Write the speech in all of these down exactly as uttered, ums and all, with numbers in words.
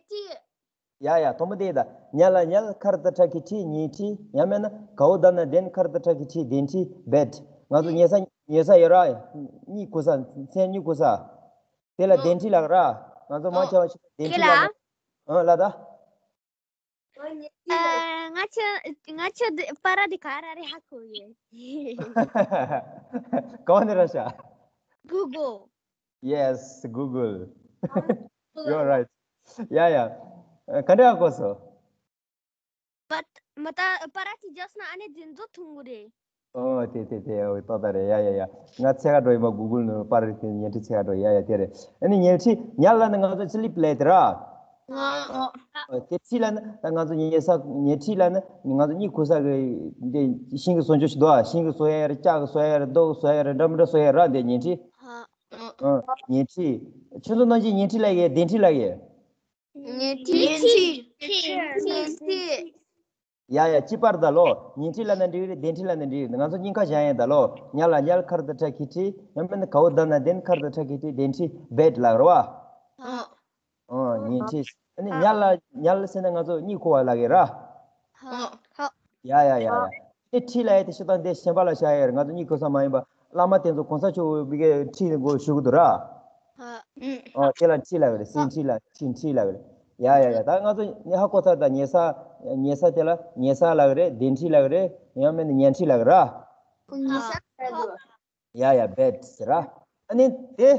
ཉལ་ཁྲི། ཡ་ཡ། དང་པོ་དེ་ད། ཉལ་ལ་ཉལ་ཁར་ཏ་ཁྲ་ཁི་ཁྲི་ཉལ་ཁྲི། ཡང་མིན་ན་གའོ་ད་ན་དན་ཁར་ཏ་ཁྲ་ཁི་ཁྲི་དན་ཁྲི་བེད། ང་ཚོ་ཉལ་ས་ཉལ་ས་ཡོད་ར། གཉིད་ཁུག་ས། མཚན་གཉིད་ཁུག་ས། དེ་ལ་དན་ཁྲི་ལབ་ར། ང་ཚོ་མང་ཆེ་བ་ཞིག་དན་ཁྲི་ལབ། ཨ་ལ་ད། ང་ཆ་ང་ཆ་པ་ར་དེ་ག་ར་རེ་ཧ་གོ་ཡོད། ག་བ་ནས་ར་ཤ། Google. Yes, Google. You're right. ཡ་ཡ། ག་འདྲ་གོ་སོ། But མ་ད་པ་ར་ཅི་ཇོས་ན་ཨ་ནེ་འཛིན་བཟོ་ཐུང་གུ་རེད། ཨོ་དེ་དེ་དེ། ཨོ་ཏོ་ད་རེད། ཡ་ཡ་ཡ། ང་ཚེ་ག་འགྲོ་ཡིན་པ། Google ནང་པར་དེ་ཉལ་ཁྲི་ཚེ་ག་འགྲོ། ཡ་ཡ་དེ་རེད། ཨ་ནི་ཉལ་ཁྲི་ཉལ་ལ་ནི་ང་ཚོ་ཅི་ལི་པི་ལེ་དེ་ར། ཨོ་དེ་ཁྲི་ལ་ནི་ད་ང་ཚོ་ཉལ་ས་ཉལ་ཁྲི་ལ་ནི་ང་ཚོ་གཉིད་ཁུག་ས་གི་འདི་ཤིང་གི་བཟོ་བཅོས་ཤིག་འདུག་ཨ། ཤིང་གི་བཟོ་ཡ་རེད། ལྕགས་གི་བཟོ་ཡ་རེད། རྡོ་གི་བཟོ་ཡ་རེད། འདྲ་མི་འདྲ་བཟོ་ཡ་ར། འདི་ཉལ་ཁྲི། ཨོ་ཉལ་ཁྲི། ཁྱོད་ཚོ་ནང་གི་ཉལ་ཁྲི་ལ་གི་གདན་ཁྲི་ལ་གི། ཉལ་ཁྲི། ཉལ་ཁྲི། ཉལ་ཁྲི། ཡ་ཡ། ཅི་པར་ད་ལོ། ཉལ་ཁྲི་ལ་ན་འགྲིག་རེད། གདན་ཁྲི་ལ་ན་འགྲིག་རེད། ང་ཚོ་སྙིང་ཁ་བཞག་ཡིན་ད་ལོ། ཉལ་ལ་ཉལ་ཁར་ཏ་ཁྲ་ཁི་ཁྲི། ཡང་མིན་ན་གའོ་ད་ན་དན་ཁར་ཏ་ཁྲ་ཁི་ཁྲི་གདན་ཁྲི་བེད་ལབ་རེད་བ། ཨོ་ཉལ་ཁྲི། ཨ་ནི་ཉལ་ལ་ཉལ་ཟེར་ན་ང་ཚོ་གཉིད་ཁུག་པ་ལབ་གི་ར། ཡ་ཡ་ཡ་ཡ། དེ་ཁྲི་ལབ་ཡ་དེ་ཤི་སྟངས་དེ་གཞན་པ་ལ་བཞག་ཡ་རེད། ང་ཚོ་གཉིད་ཁུག་ས་མ་ཡིན་པ། བླ་མ་དེ་ཚོ་གོང་ས་མཆོག་གི་ཁྲི་དེ་མགོ་ཞུ་གི་འདུག་ར། ཨོ་དེ་ལ་ཁྲི་ལབ་གི་རེད། སེང་ཁྲི་ལ་ཁྲི་ཁྲི་ལབ་གི་རེད། ཡ་ཡ་ཡ། ད་ང་ཚོ་ཉལ་ཧ་གོ་ཚར། ད་ཉལ་ས་ཉལ་ས་དེ་ལ་ཉལ་ས་ལབ་གི་རེད། གདན་ཁྲི་ལབ་གི་རེད། ཡང་མིན་ན་ཉལ་ཁྲི་ལབ་གི་ར། ཉལ་ས་ལབ་གི་རེད། ཡ་ཡ། བེད་ཟེར་ར། ཨ་ནི་དེ་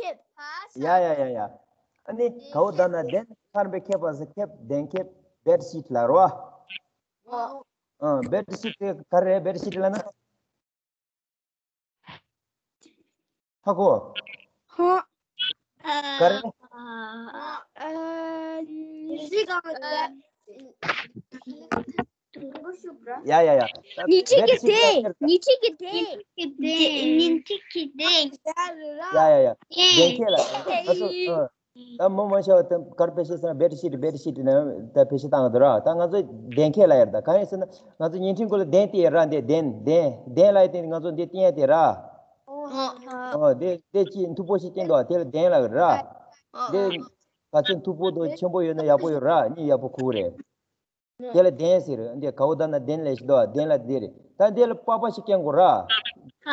ཁེབས། ཡ་ཡ་ཡ་ཡ། ཨ་ནི་གའོ་ད་ན་གདན། ཁར་བའི་ཁེབས་པ་ས་ཁེབས། གདན་ཁེབས། བེད་ཤིད་ལ་རོ། ཨ། བེད་ཤིད་དེ་ག་རེ་རེད། བེད་ཤིད་ལ་ན། ཧ་གོ། ཧ། ག་རེ། ཨ། ཨ། ཉི་ཁྲི་གང་རེད། ཡ་ཡ་ཡ། ཉི་ཁྲི་གི་དེ། ཉི་ཁྲི་གི་དེ། ཉི་ཁྲི་གི་དེ། ཡ་ཡ་ཡ། གདན་ཁེབས་ལ་ང་ཚོ། ཨ། ད་མི་མང་ཤོས་དེ་གར་བེད་ཤིད་ཟེར་ན་བེད་ཤིད་བེད་ཤིད་ནས་ད་བེད་ཤིད་བཏང་གི་འདུག་ར། ད་ང་ཚོ་གདན་ཁེབས་ལ་ཡར། ད་གང་ཡིན་ཟེར་ན་ང་ཚོ་བརྙན་འཕྲིན་སྐོར་ལ་གདན་དེ་ཡར་ར། འདི་གདན་གདན་གདན་ལ་ཡར་དེ་ང་ཚོ་འདི་བསྟན་ཡ་དེ་ར། ཨོ་དེ་དེ་ཅི་མཐུག་པོ་ཞིག་བསྟན་འདུག་དེ་ལ་གདན་ལ་ར། དེ་ག་ཚོད་མཐུག་པོ་དང་ཆེན་པོ་ཡོད་ན་ཡག་པོ་ཡོད་ར། གཉིས་ཡག་པོ་ཁུག་རེད། དེ་ལ་གདན་ཟེར། འདི་གའོ་ད་ན་གདན་ལ་ཞིག་འདུག་གདན་ལ་དེ་རེད། ད་འདི་ལ་པགས་པ་ཞིག་བཀན་དགོས་ར།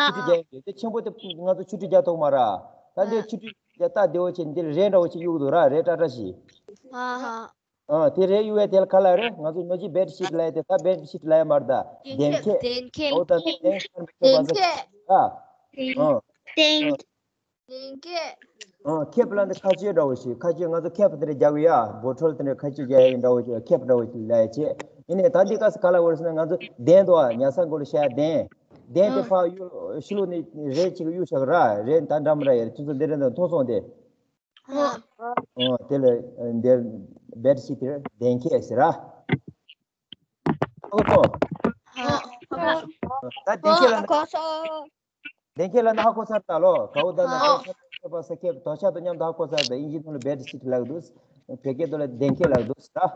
ཆུ་ཊི་རྒྱག་ཡོད་དེ་ཆེན་པོ་དེ་ང་ཚོ་ཆུ་ཊི་རྒྱག་ཐུབ་མ་ར། ད་འདི་ཆུ་ཊི་རྒྱག་སྟབས་བདེ་བོ་བྱས། འདི་ལ་རས་འདྲ་བོ་ཞིག་གཡུག་འདུག་ར། རས་ཀྲ་ཀྲ་ཞིག་ཨ་དེ་རས་གཡུག་ཡ་དེ་ལ་ག་ལ་རེད། ང་ཚོ་ནོ་ཇི་བེད་ཤིད་ལ་ཡ་དེ། ད་བེད་ཤིད་ལ་ཡ་མ་རེད། ད་གདན་ཁེབས། གདན་ཁེབས། གའོ་ད་ན་གདན་ཁེབས་པ་ས་ར། ཨ། གདན་ཁེབས། ཨ། ཁེབས་ལ་འདི་ཁ་གཅོད་འདྲ་བོ་ཞིག་ཁ་གཅོད་ང་ཚོ་ཁེབས་དེ་འདྲ་རྒྱག་གི་ཡ། བོ་ཊལ་དེ་འདྲ་ཁ་གཅོད་རྒྱག་ཡ་འདྲ་བོ་ཞིག་ཁེབས་འདྲ་བོ་ཞིག་ལ་ཡ་བྱེད། ཡིན་ནའི་ད་འདི་ག་ས་ག་ལ་བོར་ཟེར་ན་ང་ཚོ་གདན་འདུག་ཨ། ཉལ་ས་སྒོ་ལ་བཞག་གདན། གདན་དེ་ཕར་གཡུག་ཕྱི་ལོགས་ནས་རས་ཅིག་གཡུག་བཞག་ར། རས་ད་འདྲ་མི་འདྲ་ཡ་རེད། ཁྱོད་ཚོ་འདི་རེད་འདུག་མཐོང་སོང་དེ། ཨོ་དེ་ལ་འདིར་བེད་ཤིད་དེར་གདན་ཁེབས་ཟེར་ར། ཨོ་ཏོ། ད་གདན་ཁེབས་ལ་ན། གདན་ཁེབས་ལ་ན་ཧ་གོ་ཚར་ད་ལོ། གའོ་ད་ན་ཧ་གོ་ཚར། ཁེབས་པ་ས་ཁེབས། དོ་ཤ་དང་མཉམ་དུ་ཧ་གོ་ཚར་ད། ཨིན་ཇི་ཐོག་ལ་བེད་ཤིད་ལབ་འདུག་བོད་སྐད་ཐོག་ལ་གདན་ཁེབས་ལབ་འདུག་ད།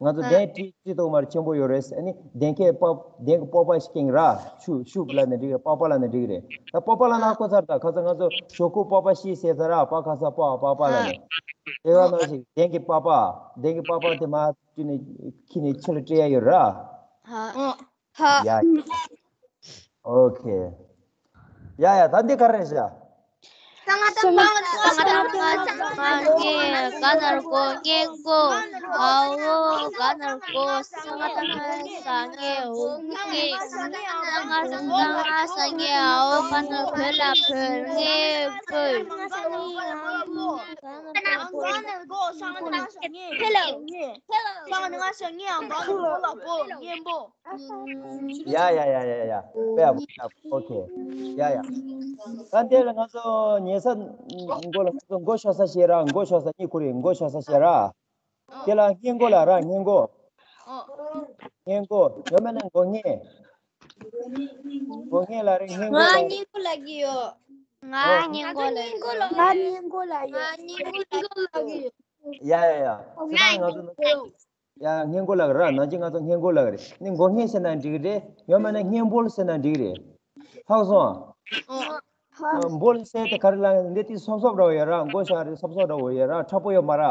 ང་ཚོ་གདན་ཁྲི་ཁྲི་ཐོག་མར་ཆེན་པོ་ཡོད་རེད། ཨ་ནི་གདན་ཁེབས་པགས། གདན་གྱི་པགས་པ་ཞིག་བཀན་ར། ཤུབས་ཤུབས་ལབ་ན་འགྲིག་རེད། པགས་པ་ལབ་ན་འགྲིག་རེད། ད་པགས་པ་ལབ་ན་ཧ་གོ་ཚར་ད། ཁ་ཚ་ང་ཚོ་ཞོག་ཁོག་པགས་པ་ཤི་ཟེར་ས་ར། པ་ཁ་ས་པ། པགས་པ་ལབ་ནས། དེ་ག་ནང་བཞིན་གདན་གྱི་པགས་པ། གདན་གྱི་པགས་པ་དེ་མར་བཀྲུས་ནས་ཁྱེར་ནས་ཕྱི་ལ་སྤྲད་ཡ་ཡོད་ར། ཧ། ཡ། ཨོ་ཁེ། ཡ་ཡ། ད་འདི་ག་རེ་བྱ། ས་ང་ཏ་མ་ང་ས་ང་ཏ་མ་ས་ང་ཏ་མ་ངེ་ག་ན་རོ་གོ་ངེ་གོ་ཨ་འོ་ག་ན་རོ་གོ་ས་ང་ཏ་མ་ས་ངེ་འོ་ངེ་ས་ང་ས་ང་ས་ངེ་ཨ་འོ་ག་ན་རོ་བོད་ལ་བོད་ངེ་བོད། ཡ་ཡ་ཡ་ཡ་ཡ། ཨོ་ཁེ། ཡ་ཡ། ད་འདི་ལ་ང་ཚོ་ཉལ་ས་མགོ་ལ་ང་ཚོ་མགོ་གཤོག་ས་བཤད་ར། མགོ་གཤོག་ས། གཉིད་ཁུག་རེད། མགོ་གཤོག་ས་བཤད་ར། དེ་ལ་སྔས་མགོ་ལ་ར། སྔས་མགོ། སྔས་མགོ་ཡོད་མེད་ན་མགོ་སྔས། མགོ་སྔས་ལ་རེད། སྔས་མགོ་ལ་རེད། ང་སྔས་མགོ་ལ་ཡོད། ང་སྔས་མགོ་ལ་ཡོད། ང་སྔས་མགོ་ལ་ཡོད། ང་སྔས་མགོ་ལ་ཡོད། ཡ་ཡ་ཡ། ང་སྔས་མགོ་ལ་ཡོད། ཡ། སྔས་མགོ་ལབ་ར། ནང་ཆེན་ང་ཚོ་སྔས་མགོ་ལབ་རེད། ནི་མགོ་སྔས་ཟེར་ན་འགྲིག་རེད། ཡང་མིན་ན་སྔས་འབོལ་ཟེར་ན་འགྲིག་རེད། ཧ་གོ་སོང་། འབོལ་ཟེར་དེ་ག་རེ་ལབ་ན་འདི་དེ་སོབ་སོབ་འདྲ་བོ་ཡོད་ར། མགོ་ཞག་རེད། སོབ་སོབ་འདྲ་བོ་ཡོད་ར། མཁྲེགས་པོ་ཡོད་མ་ར།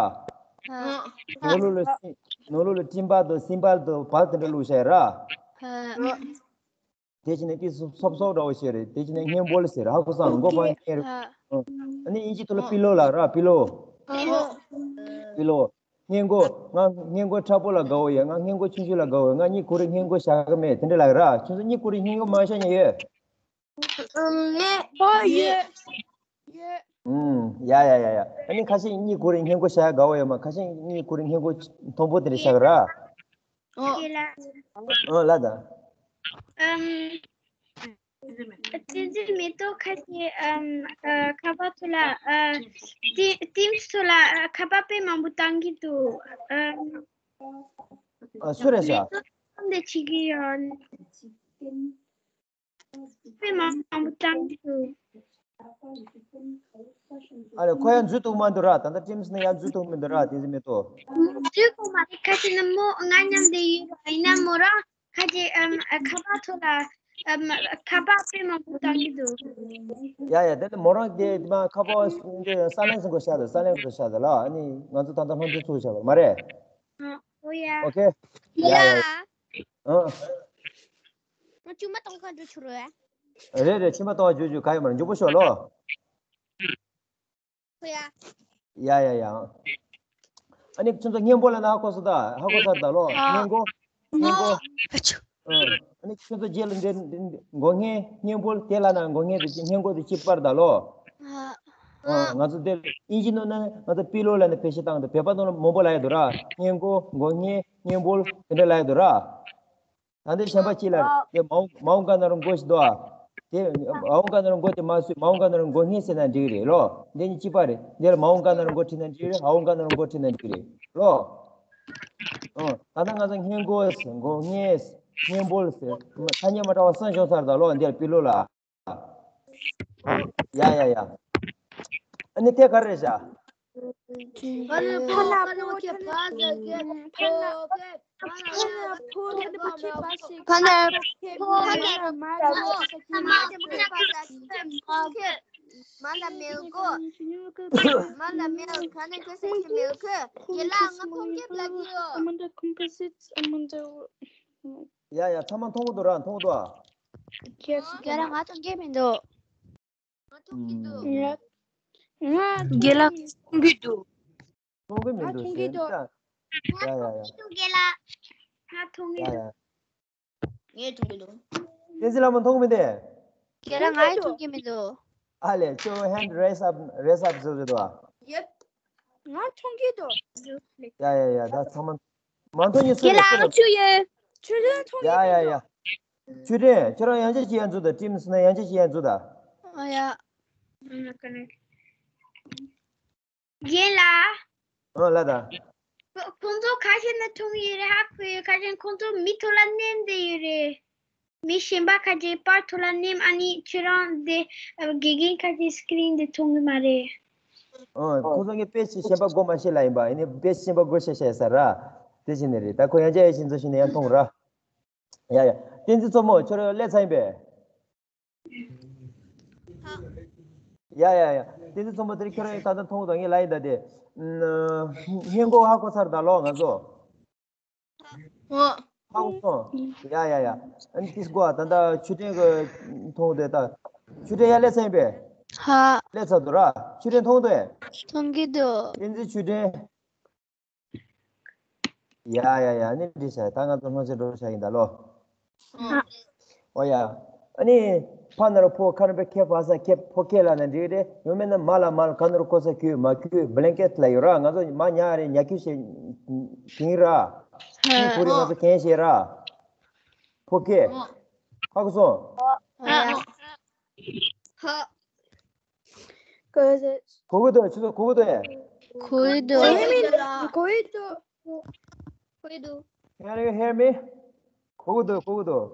ནོར་ལུག་ལ་སྲིན། ནོར་ལུག་ལ་སྤྲིན་པ་དང་སྲིན་བལ་དང་བལ་དེ་འདྲ་བླུགས་བཞག་ཡོད་ར། དེ་བྱས་ནས་དེ་སོབ་སོབ་འདྲ་བོ་ཞིག་རེད། དེ་བྱས་ནས་སྔས་འབོལ་ཟེར། ཧ་གོ་སོང་། མགོ་པང་སྔས་རེད། ཨ་ནི་ཨིན་ཇི་ཐོག་ལ་པི་ལོ་ལབ་ར། པི་ལོ། པི་ལོ། སྔས་མགོ། ང་སྔས་མགོ་མཁྲེགས་པོ་ལ་དགའ་བོ་ཡོད། ང་སྔས་མགོ་ཆུང་ཆུང་ལ་དགའ་བོ་ཡོད། ང་གཉིད་ཁུག་རེད། སྔས་མགོ་བཞག་གི་མེད། དེ་འདྲ་ལབ་ར། ཁྱོད་ཚོ་གཉིད་ཁུག་རེད། སྔས་མགོ་མ་བཞག་མཁན་ཡོད། མེད། ཨོ་ཡོད། ཡོད། ཨུམ། ཡ་ཡ་ཡ་ཡ། ཨ་ནི་ཁ་ཤས་གཉིད་ཁུག་རེད། སྔས་མགོ་བཞག་དགའ་བོ་ཡོད་མ། ཁ་ཤས་གཉིད་ཁུག་རེད། སྔས་མགོ་མཐོན་པོ་དེ་འདྲ་བཞག་གི་ར། ཨོ། ཨོ་ལ་ད། ཨམ། བཙན་འཛུལ་མེ་ཏོག་ཁ་ཤས་ཨམ་ཨ་ཁ་པར་ཐོག་ལ་ཨ་ཏི་ཏིམ་སི་ཐོག་ལ་ཨ་ཁ་པར་དཔེ་མང་པོ་བཏང་གི་འདུག་ཨམ། ཨ་སུ་རེད་ཤག་མེ་ཏོག་བཏང་བསྡད་བྱེད་ཀྱི་ཡོད། དཔེ་མང་པོ་བཏང་གི་འདུག་ཨ་ལས་ཁོ་ཡང་འཛུལ་ཐུབ་མ་འདུག་ར། ད་ལྟ་ཏིམ་སི་ནས་ཡང་འཛུལ་ཐུབ་མི་འདུག་ར། བཙན་འཛུལ་མེ་ཏོག་འཛུལ་ཐུབ་མ་རེད། ཁ་ཤས་ནི་མོ་ང་མཉམ་དུ་ཡོད་པ་ཡིན་ན་མོ་རང་ཁ་ཅིག་ཨམ་ཁ་པར་ཐོག་ལ་ཨམ་ཁ་པར་དཔེ་མང་པོ་བཏང་གི་འདུག་ཡ་ཡ། དེ་ནི་མོ་རང་དེ་མ་ཁ་པར་འདི་སའི་ལེན་སི་སྒོ་བཞག་འདུག་སའི་ལེན་སི་སྒོ་བཞག་འདུག་ལ། ཨ་ནི་ང་ཚོ་ད་ལྟ་སྣང་ཆུང་ཚུགས་བཞག་པ་མ་རེད། ཨོ་ཡ། ཨོ་ཁེ། ཡ་ཡ། ཡ། ཨ། ང་ཆུང་མ་གཏོང་ག་འགྲོ་ཆོག་རེད། རེད་རེད། ཆུང་མ་གཏོང་ག་འགྲོ་རྒྱུ་ག་ཡོད་མ་རེད། མགྱོགས་པོ་ཤོག་ལོ། ཧོ་ཡ། ཡ་ཡ་ཡ། ཨ་ནི་ཁྱོད་ཚོ་སྔོན་པོ་ལབ་ན་ཧ་གོ་སོང་ད། ཧ་གོ་ཚར་ད་ལོ། སྔོན་མགོ། སྔོན་མགོ། ཨ་ཆུ། ཨ་ནི་ཁྱོད་ཚོ་རྗེས་ལ་འདི་འདི་མགོ་སྔས་སྔོན་པོ་དེ་ལབ་ན་མགོ་སྔས་དེ་སྔོན་མགོ་དེ་གཅིག་པར་ད་ལོ། ཨ། ང་ཚོ་དེ་ཨིན་ཇི་ནང་ན་ང་ཚོ་པི་ལོ་ལབ་ནས་བེད་སྤྱོད་བཏང་འདུག་བོད་པ་ནང་ལ་མང་པོ་ལབ་ཡ་འདུག་ར། སྔས་མགོ། མགོ་སྔས། སྔོན་པོ། དེ་འདྲ་ལབ་ཡ་འདུག་ར། ད་འདི་གཞན་པ་གཅིག་ལ་རེད། དེ་མ་འོངས་མ་འོངས་ག་ན་རོ་མགོ་ཞིག་འདུག་ཨ། དེ་མ་འོངས་ག་ན་རོ་མགོ་དེ་མ་བཟོས། མ་འོངས་ག་ན་རོ་མགོ་སྔས་ཟེར་ན་འགྲིག་རེད་ལོ། འདི་གཉིས་གཅིག་པ་རེད། འདི་ལ་མ་འོངས་ག་ན་རོ་མགོ་བྲིས་ན་འགྲིག་རེད། ཨ་འོངས་ག་ན་རོ་མགོ་བྲིས་ན་འགྲིག་རེད་ལོ། ཨོ། ད་ལྟ་ང་ཚོ་སྔས་མགོ་ཟེར། མགོ་སྔས། སྔོན་པོ་ཟེར། ཐ་སྙད་མ་འདྲ་བ་གསུམ་བྱུང་ཚར་ད་ལོ། འདི་ལ་པི་ལོ་ལ། ཡ་ཡ་ཡ། ཨ་ནི་དེ་ག་རེ་རེད་ཤག་ཡ་ཡ། ཚང་མ་མཐོང་གི་འདུག་ར། མཐོང་གི་འདུག་ཨ། རྒན་ལགས་ང་མཐོང་གི་མི་འདུག་ང་མཐོང་གི་འདུག་ང་རྒན་ལགས་མཐོང་གི་འདུག་མཐོང་གི་མི་འདུག་ང་མཐོང་གི་འདུག་ཡ་ཡ་ཡ། རྒན་ལགས་ང་མཐོང་གི་འདུག་ངས་མཐོང་གི་འདུག་བསྟན་འཛིན་ལགས་མ་མཐོང་གི་མི་འདུག་རྒན་ལགས་ང་ཡང་མཐོང་གི་མི་འདུག་ཨ་ལས། ཁྱོད་hand raise up, raise up བཟོ་བཟོ་འདུག་ཨ། ཡེབ། ང་མཐོང་གི་འདུག་ཡ་ཡ་ཡ། ད་ཚང་མ་མ་མཐོང་མཁན་སུ་རེད། རྒན་ལགས་ང་མཐོང་གི་ཡོད། ཆོས་སྒྲོན་མཐོང་གི་ཡ་ཡ་ཡ། ཆོས་སྒྲོན། ཁྱོད་རང་ཡང་བསྐྱར་ཅིག་ཡར་འཛུལ་དང་། ཊིམ་སི་ནང་ཡང་བསྐྱར་ཅིག་ཡར་འཛུལ་དང་། ཨ་ཡ། རྒན་ལགས། ཨ་ལ་ད། ཁོ- ཁོང་ཚོ་ཁ་ཤས་ནི་མཐོང་གི་ཡོད་རེད། ཧ་གོ་ཡོད། ཁ་ཤས་ཁོང་ཚོ་མི་ཐོག་ལ་མནན་བསྡད་ཡོད་རེད། མི་གཞན་པ་ཁ་ཤས་པར་ཐོག་ལ་མནན། ཨ་ནི་ཁྱོད་རང་དེ་དགེ་རྒན་ཁ་ཤས་སི་ཀི་རིན་དེ་མཐོང་གི་མ་རེད། ཨ། ཁོང་ཚོ་ངས་དཔེ་ཆ་གཞན་པ་དགོས་མ་ཤེས་ལ་ཡིན་པ། ཡིན་ནའི་དཔེ་ཆ་གཞན་པ་དགོས་ཤེས་ཤེས་ས་ར། དེ་བཞིན་ནི་རེད། ད་ཁོ་ཡང་བསྐྱར་ཡར་ཕྱིན་ཚོ་ཞིག་ནས་ཡང་མཐོང་ར། ཡ་ཡ། བསྟན་འཛིན་མཚོ་མོ། ཁྱོད་རང་སླེབས་ཚར་ཡིན་པས། ཡ་ཡ་ཡ། བསྟན་འཛིན་མཚོ་མོ། དེ་རིང་ཁྱོད་རང་ད་ལྟ་མཐོང་དང་ངས་ལབ་ཡིན་ད་དེ། སྔས་མགོ་ཧ་གོ་ཚར་ད་ལོ་ང་ཚོ། ཧ་གོ་སོང་། ཡ་ཡ་ཡ། ཨ་ནི་ཏིས་གོ་ད་ལྟ་ཆོས་སྒྲོན་གི་མཐོང་དེ་ད། ཆོས་སྒྲོན་ཡར་སླེབས་ཚར་ཡིན་པས། ཧ། སླེབས་ཚར་འདུག་ར། ཆོས་སྒྲོན་མཐོང་འདུག་ཨེ། མཐོང་གི་འདུག་བསྟན་འཛིན་ཆོས་སྒྲོན། ཡ་ཡ་ཡ། ཨ་ནི་འགྲིག་ཤག་ད་ང་ཚོ་སྔོན་ཆད་འགྲོ་ཤག་ཡིན་ད་ལོ། ཨོ་ཡ། ཨ་ནི་ཕ་ན་རོ་ཕོ། ཁ་ན་རོ་པའི་ཁ་ཕ་ས་ཁ། ཕོ་ཁ་ལབ་ན་འགྲིག་རེད། ཡང་མིན་ན་མ་ལ་མལ། ག་ན་རོ་གོ་ས་གུ། མ་གུ། བྷི་ལེང་ཀེ་ཊི་ལབ་ཡོད་ར། ང་ཚོ་མ་ཉལ་རེད། ཉལ་ཁུག་བྱེད་ཀྱིན་ར། ཁྱི་ཁོ་རེ་ང་ཚོ་གན་བྱེད་ར། ཕོ་ཁ། ཧ་གོ་སོང་། ཧ། གོ་གི་འདུག་ཁྱོད་ཚོ་གོ་གི་འདུག་ཨེ། གོ་གི་འདུག་གོ་གི་འདུག་གོ་གི་འདུག Can you hear me? གོ་གི་འདུག་གོ་གི་འདུག་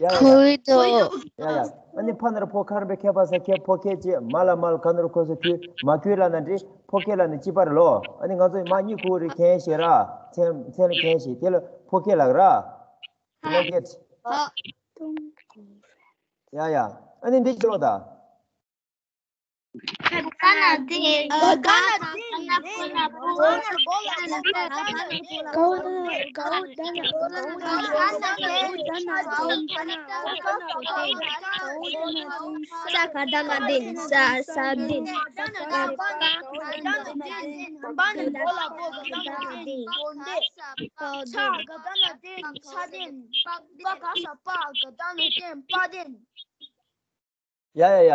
ཡ་ཡ་གོ་གི་འདུག་ཡ་ཡ། ཨ་ནི་ཕ་ན་རོ་ཕོ། ཁ་ན་རོ་པའི་ཁ་ཕ་ས་ཁ། ཕོ་ཁ་བྱེད། མ་ལ་མལ། ག་ན་རོ་གོ་ས་གུ། མ་གུ་ལབ་ན་འགྲིག་ཕོ་ཁ་ལབ་ན་གཅིག་པ་རེད་ལོ། ཨ་ནི་ང་ཚོ་མ་གཉིས་ཁོ་རེ་གན་བྱེད་ར། མཚན་མཚན་ལ་གན་བྱེད། དེ་ལ་ཕོ་ཁ་ལབ་ར། Can I get? ཡ་ཡ། ཨ་ནི་འདི་ཅི་ལོ་ད། ཡ་ཡ་ཡ།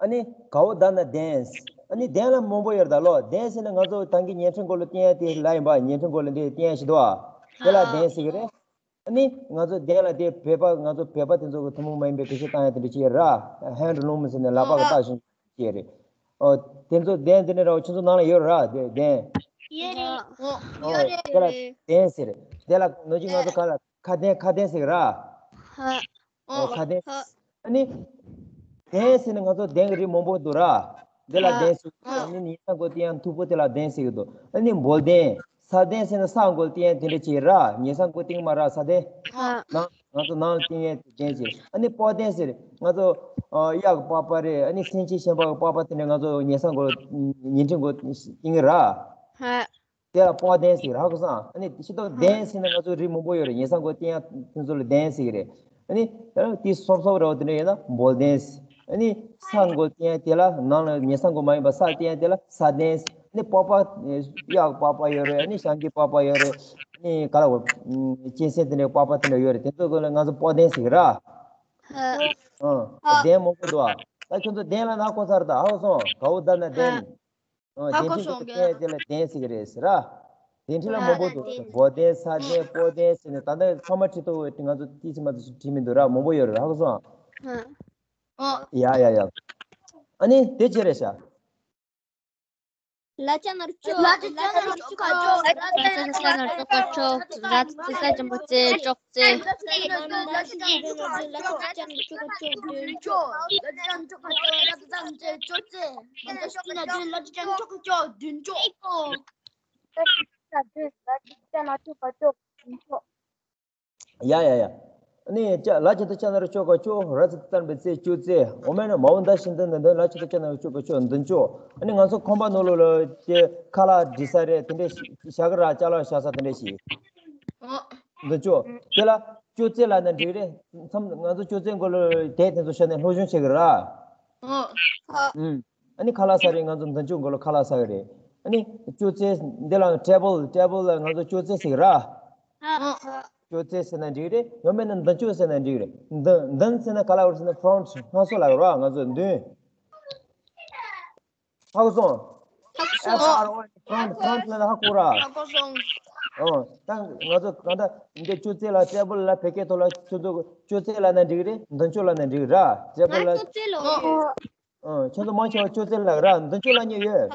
ཨ་ནི་གའོ་ད་ན་གདན། ཨ་ནི་གདན་ལ་མང་པོ་ཡོད་ད་ལོ། གདན་ཟེར་ན་ང་ཚོ་ད་གིན་བརྙན་འཕྲིན་སྐོར་ལ་བསྟན་ཡ་དེ་ལ་ཡིན་པ། བརྙན་འཕྲིན་སྐོར་ལ་འདི་བསྟན་ཡ་ཞིག་འདུག་ཨ། དེ་ལ་གདན་ཟེར་གི་རེད། ཨ་ནི་ང་ཚོ་གདན་ལ་དེ་བོད་པ། ང་ཚོ་བོད་པ་དེ་ཚོ་གི་ཐུན་མོང་མ་ཡིན་པའི་བེད་སྤྱོད་བཏང་ཡ་དེ་འདྲ་ཅིག་ཡོད་ར། ཧེན་ཌི་ལུམ་ཟེར་ནས་ལག་པ་གི་བཏགས་ཤིང་ཅིག་ཡོད་རེད། ཨོ། དེ་ཚོ་གདན་དེ་འདྲ་ར་བ་ཁྱོད་ཚོ་ནང་ལ་ཡོད་ར། དེ་གདན། ཡོད་རེད། ཨོ། དེ་ལ་གདན་ཟེར། དེ་ལ་ནོར་གྱིས་ང་ཚོ་ག་ལ་ཁ་གདན། ཁ་གདན་ཟེར་གི་ར། ཨོ། ཁ་གདན། ཨ་ནི་གདན་ཟེར་ནས་ང་ཚོ་གདན་གྱི་རིགས་མང་པོ་འདུག་ར། དེ་ལ་གདན་ཟེར། ཨ་ནི་ཉེ་སར་མགོ་བཏིང་ཡ་མཐུག་པོ་དེ་ལ་གདན་ཟེར་གི་འདུག་ཨ་ནི་འབོལ་གདན། ས་གདན་ཟེར་ན་སར་མགོ་བཏིང་ཡ་དེ་འདྲ་ཅིག་ར། ཉེ་སར་མགོ་བཏིང་མ་ར། ས་གདན། ནང་ང་ཚོ་ནང་ལ་བཏིང་ཡ་དེ་གདན་ཟེར། ཨ་ནི་པགས་གདན་ཟེར། ང་ཚོ་གཡག་གི་པགས་པ་རེད། ཨ་ནི་སེམས་ཅན་གཞན་པ་གི་པགས་པ་དེ་འདྲ་ང་ཚོ་ཉེ་སར་མགོ་ཉེ་འཁྲིས་མགོ་བཏིང་གི་ར། དེ་ལ་པགས་གདན་ཟེར་གི་རེད། ཧ་གོ་སོང་། ཨ་ནི་སྤྱིར་བཏང་གདན་ཟེར་ན་ང་ཚོ་རིགས་མང་པོ་ཡོད་རེད། ཉེ་སར་མགོ་བཏིང་ཡ་དེ་ཚོ་ལ་གདན་ཟེར་གི་རེད། ཨ་ནི་ད་དེ་སོབ་སོབ་ར་བ་དེ་འདྲ་ཡོད་ན་འབོལ་གདན་ཟེར། ཨ་ནི་སར་མགོ་བཏིང་ཡ་དེ་ལ། ནང་ལ་ཉེ་སར་མགོ་མ་ཡིན་པ་སར་བཏིང་ཡ་དེ་ལ་ས་གདན་ཟེར། ནི་པགས་པ་གཡག་པགས་པ་ཡོད་རེད། ནི་ཞང་གི་པགས་པ་ཡོད་རེད། ནི་ག་ལ་བ་གཅན་གཟན་དེ་འདྲའི་པགས་པ་དེ་འདྲ་ཡོད་རེད། དེ་ཚོ་ག་ལ་ང་ཚོ་པགས་གདན་ཟེར་གི་ར། ཨ་གདན་མང་པོ་འདུག་ཨ། ད་ཁྱོད་ཚོ་གདན་ལ་ན་གོ་ས་རེད། ད་ཧ་གོ་སོང་། གའུ་ད་ན་གདན། ཨ་ཧ་གོ་སོང་། གདན་དེ་ལ་གདན་ཟེར་གི་རེད་ཟེར་ར། གདན་ཁྲི་ལ་མང་པོ་འདུག་སྦོ་གདན་ས་གདན་སྤོ་གདན་ཟེར་ནས། ད་ལྟ་ཚང་མ་ཁྲི་ཐོག་ང་ཚོ་ཏི་སི་མ་ཏི་སི་ཁྲི་མི་འདུག་ར། མང་པོ་ཡོད་རེད། ཧ་གོ་སོང་ཨ། ཡ་ཡ་ཡ། ཨ་ནི་དེ་ཅི་རེད་ཤག་ལ་ཅ་ན་རུ་ཅོ། ལ་ཅ་ན་རུ་ཅོ་ཀ་ཅོ། ལ་ཅ་ན་རུ་ཅོ་ཀ་ཅོ། ར་ཙ་ཙ་ཅན་པོ་ཙེ། ཅོག་ཙེ། ལ་ཅ་ན་རུ་ཅོ་ཀ་ཅོ་བདུན་ཅོ། ལ་ཅ་ན་རུ་ཅོ་ཀ་ཅོ་ར་ཙ་ཙ་ཅན་ཅོ་ཙེ། ལ་ཅ་ན་རུ་ཅོ་ཀ་ཅོ་བདུན་ཅོ། ལ་ཅ་ན་རུ་ཅོ་ཀ་ཅོ་བདུན་ཅོ། ཡ་ཡ་ཡ། ཨ་ནི་ཅ་ལ་ཅ་ཏ་ཅ་ན་རུ་ཅོ་ཀ་ཅོ། ར་ཙ་ཙ་ན་བ་ཙེ། ཅོ་ཙེ། འོ་མ་ན་མའོ་ད་ཤིན་ཏུ་ན་ད། ལ་ཅ་ཏ་ཅ་ན་རུ་ཅོ་ཀ་ཅོ་མདུན་ཅོག་ཨ་ནི་ང་ཚོ་ཁང་པ་ནང་ལོགས་ལ་དེ་ཁ་ལག་སྒྲིག་ས་རེད། དེ་འདྲས་བཞག་གི་ར། ཅ་ལག་བཞག་ས་དེ་འདྲས་ཤིག་མདུན་ཅོག་དེ་ལ་ཅོ་ཙེ་ལབ་ན་འགྲིག་རེད། མཚམས་ང་ཚོ་ཅོ་ཙེ་མགོ་ལ་དེབ་དེ་ཚོ་བཞག་ནས་སློབ་སྦྱོང་བྱེད་གི་ར། ཨ་ནི་ཁ་ལག་ཟ་རེད། ང་ཚོ་མདུན་ཅོག་མགོ་ལ་ཁ་ལག་ཟ་གི་རེད། ཨ་ནི་ཅོ་ཙེ་འདི་ལ་ཊེ་བལ། ཊེ་བལ་ལ་ང་ཚོ་ཅོ་ཙེ་ཟེར་གི་ར། ཅོ་ཙེ་ཟེར་ན་འགྲིག་རེད། ཡང་མིན་ན་མདུན་ཅོག་ཟེར་ན་འགྲིག་རེད། མདུན་མདུན་ཟེར་ན་ག་ལ་བར་ཟེར་ན་ཕོ་རོན་ཊི། སྔ་སོ་ལ་ར། ང་ཚོ་མདུན། ཧ་གོ་སོང་། ཧ་གོ་སོང་། ཕོ་རོན་ཊི། ཕོ་རོན་ཊི་ལ་ཧ་གོ་ར། ཧ་གོ་སོང་། ཨོ། ད་ང་ཚོ་གང་ལྟར་འདི་ཅོ་ཙེ་ལ་ཊེ་བལ་ལ་བོད་སྐད་ཐོག་ལ་ཁྱོད་ཚོ་ཅོ་ཙེ་ལབ་ན་འགྲིག་རེད། མདུན་ཅོག་ལབ་ན་འགྲིག་ར། ཊེ་བལ་ལ། ང་ཅོ་ཙེ་ལབ་ཡོད། ཨོ། ཁྱོད་ཚོ་མང་ཆེ་བ་ཅོ་ཙེ་ལབ་ར། མདུན་ཅོག་ལབ་མཁན་ཡོད།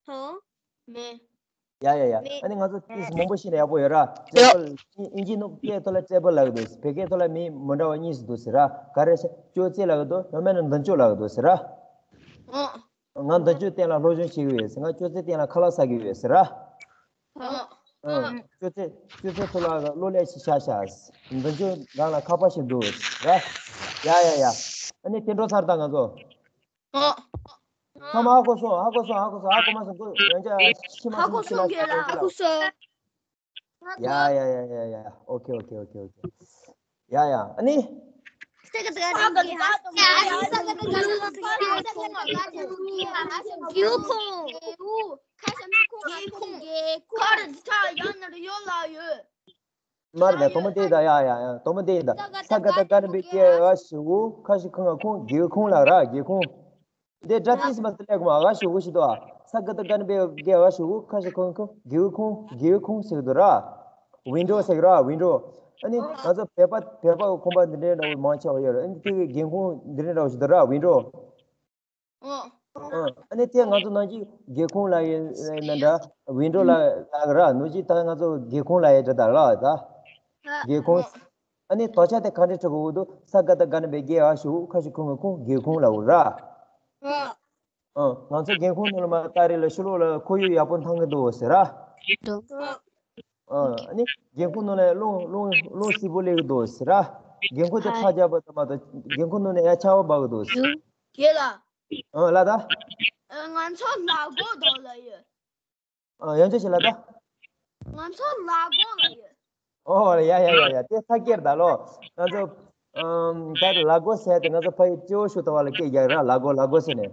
ཧ། མེད། ཡ་ཡ་ཡ། མེད། ཨ་ནི་ང་ཚོ་ཏིས་མང་པོ་ཤེས་ན་ཡག་པོ་ཡོད་ར། ཊེ་བལ། ཨིན་ཇི་ནང་སྐད་ཐོག་ལ་ཊེ་བལ་ལབ་གི་འདུག་བོད་སྐད་ཐོག་ལ་མིང་མི་འདྲ་བ་གཉིས་སུ་འདུག་ཟེར་ར། ག་རེ་ཟེར། ཅོ་ཙེ་ལབ་གི་འདུག་ཡང་མིན་ན་མདུན་ཅོག་ལབ་གི་འདུག་ཟེར་ར། ཨོ། ང་མདུན་ཅོག་སྟེང་ལ་སློབ་སྦྱོང་བྱེད་ཀྱི་ཡོད་ཟེར། ང་ཅོ་ཙེ་སྟེང་ལ་ཁ་ལག་ཟ་གི་ཡོད་ཟེར་ར། ཨོ། ཨོ། ཅོ་ཙེ་ཅོ་ཙེ་ཐོག་ལ་གློ་ཀླད་ཞིག་བཞག་བཞག་མདུན་ཅོག་སྒང་ལ་ཁ་པར་ཞིག་འདུག་ཟེར་ར། ཡ་ཡ་ཡ། ཨ་ནི་དེ་འགྲོ་ཚར་ད་ང་ཚོ། ཨོ། ཚང་མ་ཧ་གོ་སོང་། ཧ་གོ་སོང་། ཧ་གོ་སོང་། ཧ་གོ་མ་སོང་། ཁོ་ཡང་བསྐྱར་ཤི་མ་ཧ་གོ་སོང་། ཤི་མ་སོང་། ཧ་གོ་སོང་། ཡ་ཡ་ཡ་ཡ་ཡ། ཨོ་ཁེ་ཨོ་ཁེ་ཨོ་ཁེ་ཨོ་ཁེ། ཡ་ཡ། ཨ་ནི། མར་ད་དོ་མོ་དེ་ད། ཡ་ཡ་ཡ། དོ་མོ་དེ་ད། ས་ག་ད་ག་ན་བེ་གེ་འ་ཞི་འུ་ཁ་ཤི་ཁ་ང་ཁོང་། སྒེའུ་ཁུང་ལབ་ར། སྒེའུ་ཁུང་། འདི་སྒྲ་ཏིས་མ་ཏི་ལེགས་མ། འ་ཞི་འུ་ཞིག་འདུག་ཨ། ས་ག་ད་ག་ན་བེ་གེ་འ་ཞི་འུ་ཁ་ཤི་ཁ་ང་ཁོང་། སྒེའུ་ཁུང་། སྒེའུ་ཁུང་ཟེར་གི་འདུག་ར། ཝིན་ཌོ་ཟེར་གི་ར། ཝིན་ཌོ། ཨ་ནི་ང་ཚོ་བོད་པ་བོད་པ་གི་ཁང་པ་འདི་འདྲའི་འདྲ་བོ་མང་ཆེ་བ་ཡོད་རེད། ཨ་ནི་དེ་གི་སྒེའུ་ཁུང་འདི་འདྲའི་འདྲ་བོ་ཞིག་འདུག་ར། ཝིན་ཌོ། ཨོ། ཨ་ནི་དེ་ང་ཚོ་ནང་གི་སྒེའུ་ཁུང་ལབ་ཡས་ན་འདྲ། ཝིན་ཌོ་ལབ་ལབ་གི་ར། ནུ་ཅི་ད་ང་ཚོ་སྒེའུ་ཁུང་ལབ་ཡས་འདྲ་ད་ལ་ད། སྒེའུ་ཁུང་། ཨ་ནི་དོ་ཆ་དེ་ག་འདྲ་འབྲི་དགོས་འདུག་ས་ག་ད་ག་ན་བེ་གེ་འ་ཞི་འུ་ཁ་ཤི་ཁ་ང་ཁོང་། སྒེའུ་ཁུང་ལབ་གི་ར། ཨ། ང་ཚོ་སྒེའུ་ཁུང་ནང་ལ་མར་ལྟ་རེས་ལ་ཕྱི་ལོགས་ལ་ཁོར་ཡུག་ཡག་པོ་མཐོང་གི་འདུག་ཟེར་ར། འདུག་ཨ་ནི་སྒེའུ་ཁུང་ནང་ལ་རླུང་རླུང་རླུང་བསིལ་པོ་སླེབས་ཀྱི་འདུག་ཟེར་ར། སྒེའུ་ཁུང་དེ་ཧའི། ཕར་རྒྱབ་པ་དང་མ་གཏོགས་སྒེའུ་ཁུང་ནང་ནས་ཡར་ཆར་པ་འབབ་ཀྱི་འདུག་ཟེར། ཡོད་ལ། ཨ་ལ་ད། ཨ། ང་ཚོ་ལ་སྒོ་འདོགས་ལ་ཡོད། ཨ། ཡང་ཅི་ཞིག་ལ་ད། ང་ཚོ་ལ་སྒོ་ལ་ཡོད། ཨོ་ཡ་ཡ་ཡ་ཡ། དེ་ས་སྐྱེར་ད་ལོ། ང་ཚོ་ཨམ་ད་ལ་སྒོ་ཟེར་དེ་ང་ཚོ་ཕ་ཡུལ་སྤྱི་བོ་ཤུག་ལྟ་བ་ལ་སྐད་རྒྱག་ར། ལ་སྒོ་ལ་སྒོ་ཟེར་ནས།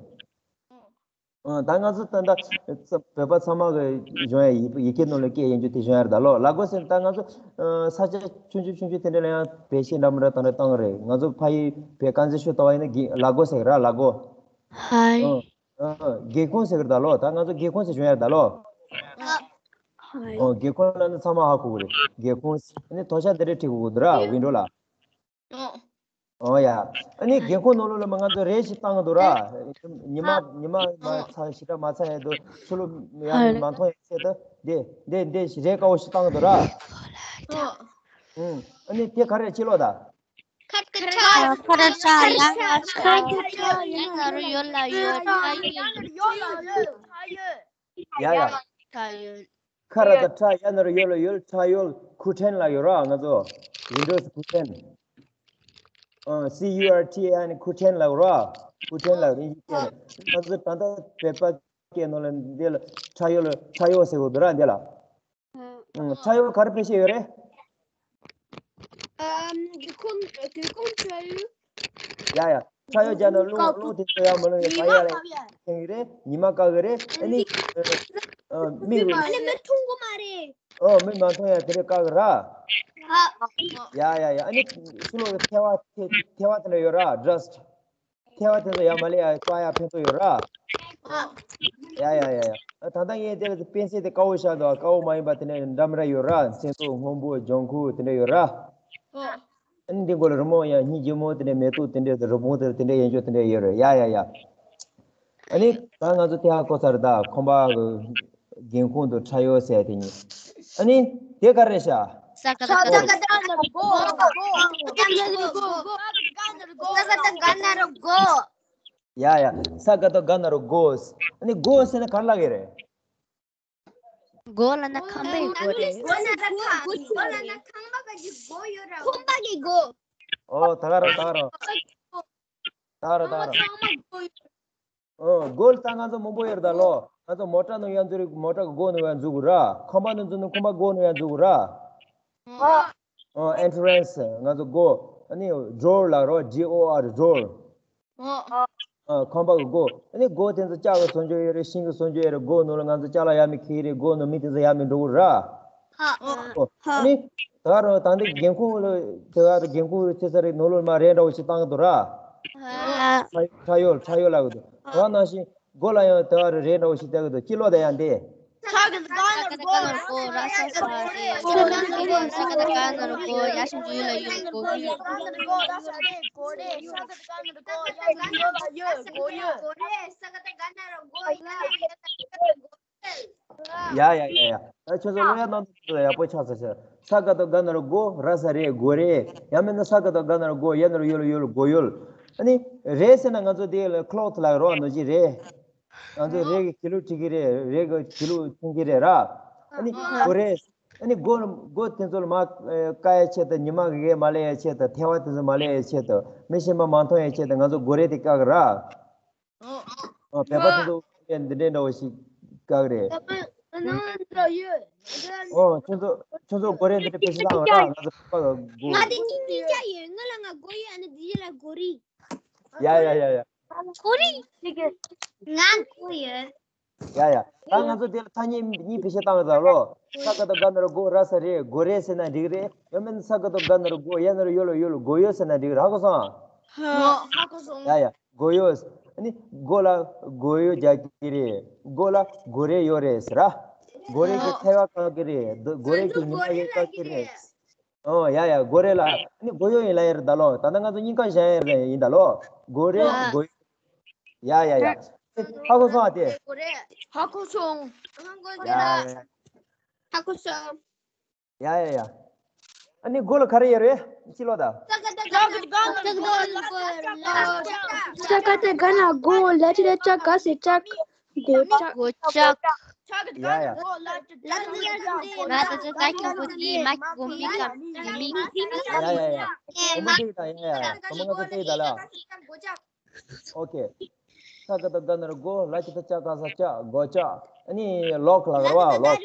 ཨ། ད་ང་ཚོ་ད་ལྟ་བོད་པ་ཚང་མ་གི་གཞུང་ཡ་ཡི་ཡི་གེ་ནང་ལ་སྐད་ཡིན་རྒྱུ་དེ་གཞུང་ཡ་རེད་ད་ལོ། ལ་སྒོ་ཟེར་ད་ང་ཚོ་ཨ་ས་ཆ་ཆུང་ཆུང་ཆུང་ཆུང་དེ་འདྲ་ལ་ཡང་བེད་སྤྱོད་འདྲ་མི་འདྲ་དང་འདྲ་བཏང་གི་རེད། ང་ཚོ་ཕ་ཡུལ་བོད་དཀར་མཛེས་ཤོད་ལྟ་བ་ཡིན་ན་གི་ལ་སྒོ་ཟེར་གི་ར། ལ་སྒོ། ཧའི། ཨ་ཨ་སྒེའུ་ཁུང་ཟེར་གི་རེད་ད་ལོ། ད་ང་ཚོ་སྒེའུ་ཁུང་ཟེར་གཞུང་ཡ་རེད་ད་ལོ། ཧའི། ཨ་སྒེའུ་ཁུང་ལབ་ན་ཚང་མ་ཧ་གོ་གི་རེད། སྒེའུ་ཁུང་ཟེར། ཨ་ནི་དོ་ཆ་འདི་འདྲ་བྲིས་དགོས་ཀྱི་འདུག་ར། ཝིན་ཌོ་ལ། ཨོ། ཨོ་ཡ། ཨ་ནི་སྒེའུ་ཁུང་ནང་ལོགས་ལ་མ་ང་ཚོ་རས་ཞིག་བཏང་གི་འདུག་ར། ཉི་མ་ཉི་མ་མ་ཚ་ཞེ་དྲག་མ་ཚ་ཡས་འདུག་ཕྱི་ལོགས་ཡར་མ་མཐོང་ཡས་ཆེད་དུ་འདི་འདི་འདི་རས་དཀར་པོ་ཞིག་བཏང་གི་འདུག་ར། ཨོ། ཨ་ནི་དེ་ག་རེ་ཕྱི་ལོགས་ད། ཁ་ཁ་ཁ་ཁ་ཁ་ཡ་ན་རུ་ཡོད་ལ་ཡོད། ཁ་ཡོད། ཡ་ཡ། ཁ་ཡོད། ཁ་ར་ད་ཁྲ་ཡ་ན་རུ་ཡོད་ལ་ཡོད། ཁྲ་ཡོལ། ཁུ་ཁྲན་ལ་ཡོད་ར། ང་ཚོ་ཝིན་ཌོ་སི་ཁུ་ཁྲན། ཨ། སི་ཡུ་ཨར་ཊི་ཨེ་ཨེན་ཁུ་ཁྲན་ལ་ཡོད་ར། ཁུ་ཁྲན་ལ་ཡོད། ཨིན་ཇི་སྐད་རེད། ང་ཚོ་ད་ལྟ་བོད་པ་སྐད་ནང་ལ་འདི་ལ་ཁྲ་ཡོལ། ཁྲ་ཡོལ་ཟེར་གོ་འདུག་ར་འདི་ལ། ཨ། ཁྲ་ཡོལ་ག་རེ་ཕལ་ཆེར་ཡོད་རེད། ཨམ། སྒེའུ་ཁུང་། སྒེའུ་ཁུང་ཁྲ་ཡོལ། ཡ་ཡ། ཁྲ་ཡོལ་རྒྱག་ན་རླུང་རླུང་དེ་ཚོ་ཡང་མི་རླུང་ཡང་བག་ཡ་ལ་ཉི་མ་བཀག་ཡ་ཡིན་གྱི་རེད། ཉི་མ་བཀག་གི་རེད། ཨ་ནི་ཨ་མིག་ཨ་ལེ་མི་མཐོང་གི་མ་རེད། ཨོ་མིག་མ་མཐོང་ཡ་དེ་རེད་བཀག་གི་ར། ཡ་ཡ་ཡ། ཨ་ནི་ཕྱི་ལོགས་ཀྱི་ཐལ་བ་ཐལ་ཐལ་བ་དེ་འདྲ་ཡོད་ར། ཌ་སི་ཊི། ཐལ་བ་དེ་ཚོ་ཡ་མ་ལེ་ཡ་བཀག་ཡ་ཕན་ཐོགས་ཡོད་ར། ཡ་ཡ་ཡ་ཡ། ད་ལྟ་ངས་དེ་ལ་པེན་སིལ་དེ་དཀར་པོ་བཞག་འདུག་དཀར་པོ་མ་ཡིན་པ་དེ་འདྲ་འདྲ་མི་འདྲ་ཡོད་ར། སེར་པོ་སྔོན་པོ་ལྗང་ཁུ་དེ་འདྲ་ཡོད་ར། ཨ་ནི་འདི་མགོ་ལ་རི་མོ་ཡང་སྙིང་རྗེ་མོ་དེ་འདྲ་མེ་ཏོག་དེ་འདྲ་རི་བོང་དེ་དེ་འདྲ་ཡན་ཆོད་དེ་འདྲ་ཡོད་རེད། ཡ་ཡ་ཡ། ཨ་ནི་ད་ང་ཚོ་དེ་ཧ་གོ་ཚར། ད་ཁང་པ་གི་སྒེའུ་ཁུང་དུ་ཁྲ་ཡོལ་ཟེར་དེ་གཉིས། ཨ་ནི་དེ་ག་རེ་ཤག་ས་ཀ་ད་ག་ན་རོ་གོ། ས་ཀ་ད་ག་ན་རོ་གོ། ཡ་ཡ། ས་ཀ་ད་ག་ན་རོ་གོ། ཨ་ནི་གོ་ཟེར་ན་ག་རེ་ལབ་ཀྱི་རེད། གོ་ལབ་ན་ཁང་པའི་གོ་རེད། གོ་ལབ་ན་ཁང་པ་གི་གོ་ཡོད་ར། ཁང་པ་གི་གོ། ཨོ་ད་ག་རང་ད་ག་རང་ད་ག་རང་ད་ག་རང་། ཨོ་གོ་ལ་ད་ང་ཚོ་མང་པོ་ཡོད་རེད་ད་ལོ། ང་ཚོ་མོ་ཊ་ནང་ཡང་འཛུལ་རེད། མོ་ཊ་གི་གོ་ནང་ཡང་འཛུལ་དགོས་ར། ཁང་པ་ནང་འཛུལ་ན་ཁང་པ་གོ་ནང་ཡང་འཛུལ་དགོས་ར། ཨོ་ཨེན་ཊི་རན་སི་ང་ཚོ་གོ། ཨ་ནི་ཌོར་ལབ་རོ། ཌི་ཨོ་ཨར་ཌོར། ཨོ། ཨ་ཁང་པ་གི་སྒོ། ཨ་ནི་སྒོ་དེ་ཚོ་ལྕགས་ཀྱི་བཟོ་བཅོས་ཡོད་རེད། ཤིང་གི་བཟོ་བཅོས་ཡོད་རེད། སྒོ་ནང་ལ་ང་ཚོ་ཅ་ལག་ཡར་མར་འཁྱེར་རེད། སྒོ་ནང་མི་དེ་ཚོ་ཡར་མར་འགྲོ་གི་ར། ཧ། ཨོ། ཨ་ནི་ད་ག་རང་ད་འདི་སྒེའུ་ཁུང་ལ་དེ་ག་རང་སྒེའུ་ཁུང་ལ་ཆེ་ས་རེད། ནང་ལོགས་མར་རས་འདྲ་བོ་ཞིག་བཏང་གི་འདུག་ར། ཧ། ཁྲ་ཁྲ་ཡོལ་ཁྲ་ཡོལ་ལབ་གི་འདུག་དེ་ག་ནང་བཞིན་སྒོ་ལ་ཡང་དེ་ག་རང་རས་འདྲ་བོ་ཞིག་བཏགས་གི་འདུག་ཅི་ལོ་དེ་ཡང་འདི། ས་ཀ་ད་ག་ན་རོ་གོ། ར་ས་ས་རེ། ས་ཀ་ད་ག་ན་རོ་གོ། ར་ས་ཀ་ད་ག་ན་རོ་གོ། ཡ་ཞབས་ཀྱུ་ཡོ་ལ་ཡོ་གོ་ཡོ། ཡ་ཡ་ཡ་ཡ། ཨ་ཁྱོད་ཚོ་ཀློག་ཡ་གནང་དུས་ཡག་པོ་ཆགས་ས་ཆགས། ས་ཀ་ད་ག་ན་རོ་གོ། ར་ས་རེ། གོ་རེ། ཡང་མིན་ན་ས་ཀ་ད་ག་ན་རོ་གོ། ཡ་ན་རོ་ཡོ་ལ་ཡོལ། གོ་ཡོལ། ཨ་ནི་རེ་ཟེར་ན་ང་ཚོ་དེ་ལ་ཀློག་ལབ་རོ། ནོར་གྱི་རེ། ང་ཚོ་རེ་གི་གྱི་ལུགས་བྲིས་ཀྱི་རེད། རེ་གི་གྱི་ལུགས་མཐོང་གི་རེད་ར། ཨ་ནི་གོ་རེ། ཨ་ནི་གོ་གོ་དེ་ཚོ་ལ་མར་བཀག་ཡའི་ཆེད་དུ། ཉི་མ་གིས་མ་བསླད་ཡའི་ཆེད་དུ། ཐལ་བ་དེ་ཚོ་མ་བསླད་ཡའི་ཆེད་དུ། མི་གཞན་པ་མ་མཐོང་ཡའི་ཆེད་དུ་ང་ཚོ་གོ་རེ་དེ་བཀག་གི་ར། ཨོ། བོད་པ་དེ་ཚོ་འདི་འདྲའི་འདྲ་བོ་ཞིག་བཀག་གི་རེད། ཨོ་ཁྱོད་ཚོ་ཁྱོད་ཚོ་གོ་རེ་འདི་འདྲ་བེད་སྤྱོད་བཏང་ཡོད་ར། ང་ཚོ་བོད་པ་གོ། ང་དེ་གཉིས་གཉིས་ཀ་ཡོད། ང་ལ་ང་གོ་ཡོད། ཨ་ནི་འདི་ལ་གོ་རེ། ཡ་ཡ་ཡ་ཡ། གོ་རེ། ང་གོ་ཡོད། ཡ་ཡ། ད་ང་ཚོ་དེ་ལ་ཐ་སྙད་གཉིས་བེད་སྤྱོད་བཏང་ཡོད་ད་ལོ། ས་ཀ་ད་ག་ན་རོ་གོ། ར་ས་རེ། གོ་རེ་ཟེར་ན་འགྲིག་གི་རེད། ཡང་མིན་ས་ཀ་ད་ག་ན་རོ་གོ། ཡ་ན་རོ་ཡོ་ལ་ཡོལ། གོ་ཡོལ་ཟེར་ན་འགྲིག་གི་རེད། ཧ་གོ་སོང་། ཧ་གོ་སོང་། ཡ་ཡ། གོ་ཡོལ། ཨ་ནི་གོ་ལ་གོ་ཡོལ་རྒྱག་གི་རེད། གོ་ལ་གོ་རེ་ཡོད་རེད་ཟེར་ར། གོ་རེ་གི་ཐལ་བ་བཀག་གི་རེད། གོ་རེ་གི་ཉི་མ་ཡང་བཀག་གི་རེད། ཨོ་ཡ་ཡ། གོ་རེ་ལ་ཨ་ནི་གོ་ཡོལ་ཡིན་ལབ་ཡ་རེད་ད་ལོ། ད་ལྟ་ང་ཚོ་སྙིང་ཁ་བཞག་ཡ་ཡིན་ད་ལོ། གོ་རེ་གོ་ཡོལ། ཡ་ཡ་ཡ། ཧ་གོ་སོང་ཨ་དེ། ཧ་གོ་སོང་། ཡ་ཡ་ཡ། ཧ་གོ་སོང་། ཡ་ཡ་ཡ། ཨ་ནི་གོ་ལ་ག་རེ་ཡོད་རེད། ཅི་ལོ་ད། ས་ཀ་ད་ག་ན་རོ་གོ། ལ་ཏི་ད་ལྕགས། ག་ཟེར་ལྕགས། གོ་ལྕགས། གོ་ལྕགས། ཡ་ཡ། ལ་ཏི་ད་ལྕགས། གོ་ལ་ཏི་ད་ལྕགས། གོ་ལ་ཏི་ད་ལྕགས། གོ་ལ་ཏི་ད་ལྕགས། གོ་ལ་ཏི་ད་ལྕགས། གོ་ལ་ཏི་ད་ལྕགས། ཡ་ཡ་ཡ། གོ་མ་ཏི་ད་ཡ་ཡ། གོ་མ་ང་ཚོ་ཏི་ད་ལ། ཨོ་ཁེ། ས་ཀ་ད་ག་ན་རོ་གོ། ལ་ཏི་ད་ལྕགས། ག་ས་ལྕགས། གོ་ལྕགས། ཨ་ནི་ལོག་ལབ་ར་བ། ལོག།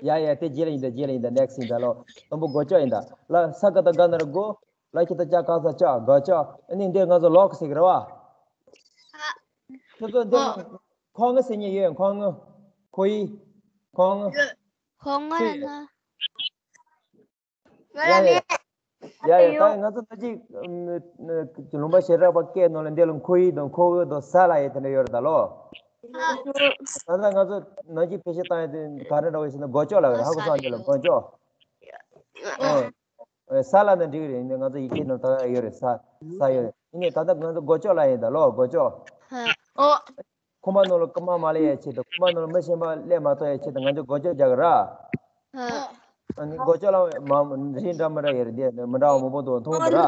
ཡ་ཡ། དེ་རྗེས་ལ་ཡིན་ད། རྗེས་ལ་ཡིན་ད། ནེག་སི་ཊི་ཡིན་ད་ལོ། དང་པོ་གོ་ལྕགས་ཡིན་ད་ལ། ས་ཀ་ད་ག་ན་རོ་གོ། ལ་ཏི་ད་ལྕགས། ག་ས་ལྕགས། གོ་ལྕགས། ཨ་ནི་འདིར་ང་ཚོ་ལོག་ཟེར་གི་རེད་བ། ཁྱོད་ཚོ་འདིར་ཁོ་ངོ་ཟེར་མཁན་ཡོད། ཁོ་ངོ། ཁོ་ཡི། ཁོ་ངོ། ཁོ་ངོ་ལབ་ན། ཡ་ཡ་ཡ། ཡ་ཡ། ད་ང་ཚོ་ད་ཅིག་ལུང་པ་ཞེ་དྲག་པ་སྐད་ནང་ལ་འདི་ལ་ཁོ་ཡི་དང་ཁོ་གི་དང་ས་ལབ་ཡ་དེ་འདྲ་ཡོད་རེད་ད་ལོ། ད་ལྟ་ང་ཚོ་ནང་གི་བེད་སྤྱོད་བཏང་ཡ་དེ་ག་རེ་འདྲ་བོ་ཞིག་ན་གོ་ལྕོག་ལབ་ཡོད་རེད། ཧ་གོ་སོང་། འདི་ལ་གོ་ལྕོག་ཨོ། ཨེ། ས་ལབ་ན་འགྲིག་གི་རེད། ཡིན་ནའི་ང་ཚོ་ཡི་གེ་ནང་ད་ཡོད་རེད། ས། ས་ཡོད་རེད། ཡིན་ནའི་ད་ལྟ་ང་ཚོ་གོ་ལྕོག་ལབ་ཡིན་ད་ལོ། གོ་ལྕོག་ཨོ། ཁོག་མ་ནང་ལ་རྐུ་མ་མ་སླེབས་ཡ་ཆེད་དུ། རྐུ་མ་ནང་ལ་མི་གཞན་པ་སླེབས་མ་ཐུབ་ཡ་ཆེད་དུ་ང་ཚོ་གོ་ལྕོག་རྒྱག་གི་ར། ཨ་ནི་གོ་ལྕོག་ལ་མ་རིགས་འདྲ་མི་འདྲ་ཡོད་རེད། འདི་མི་འདྲ་བ་མང་པོ་འདུག་མཐོང་འདུག་ར།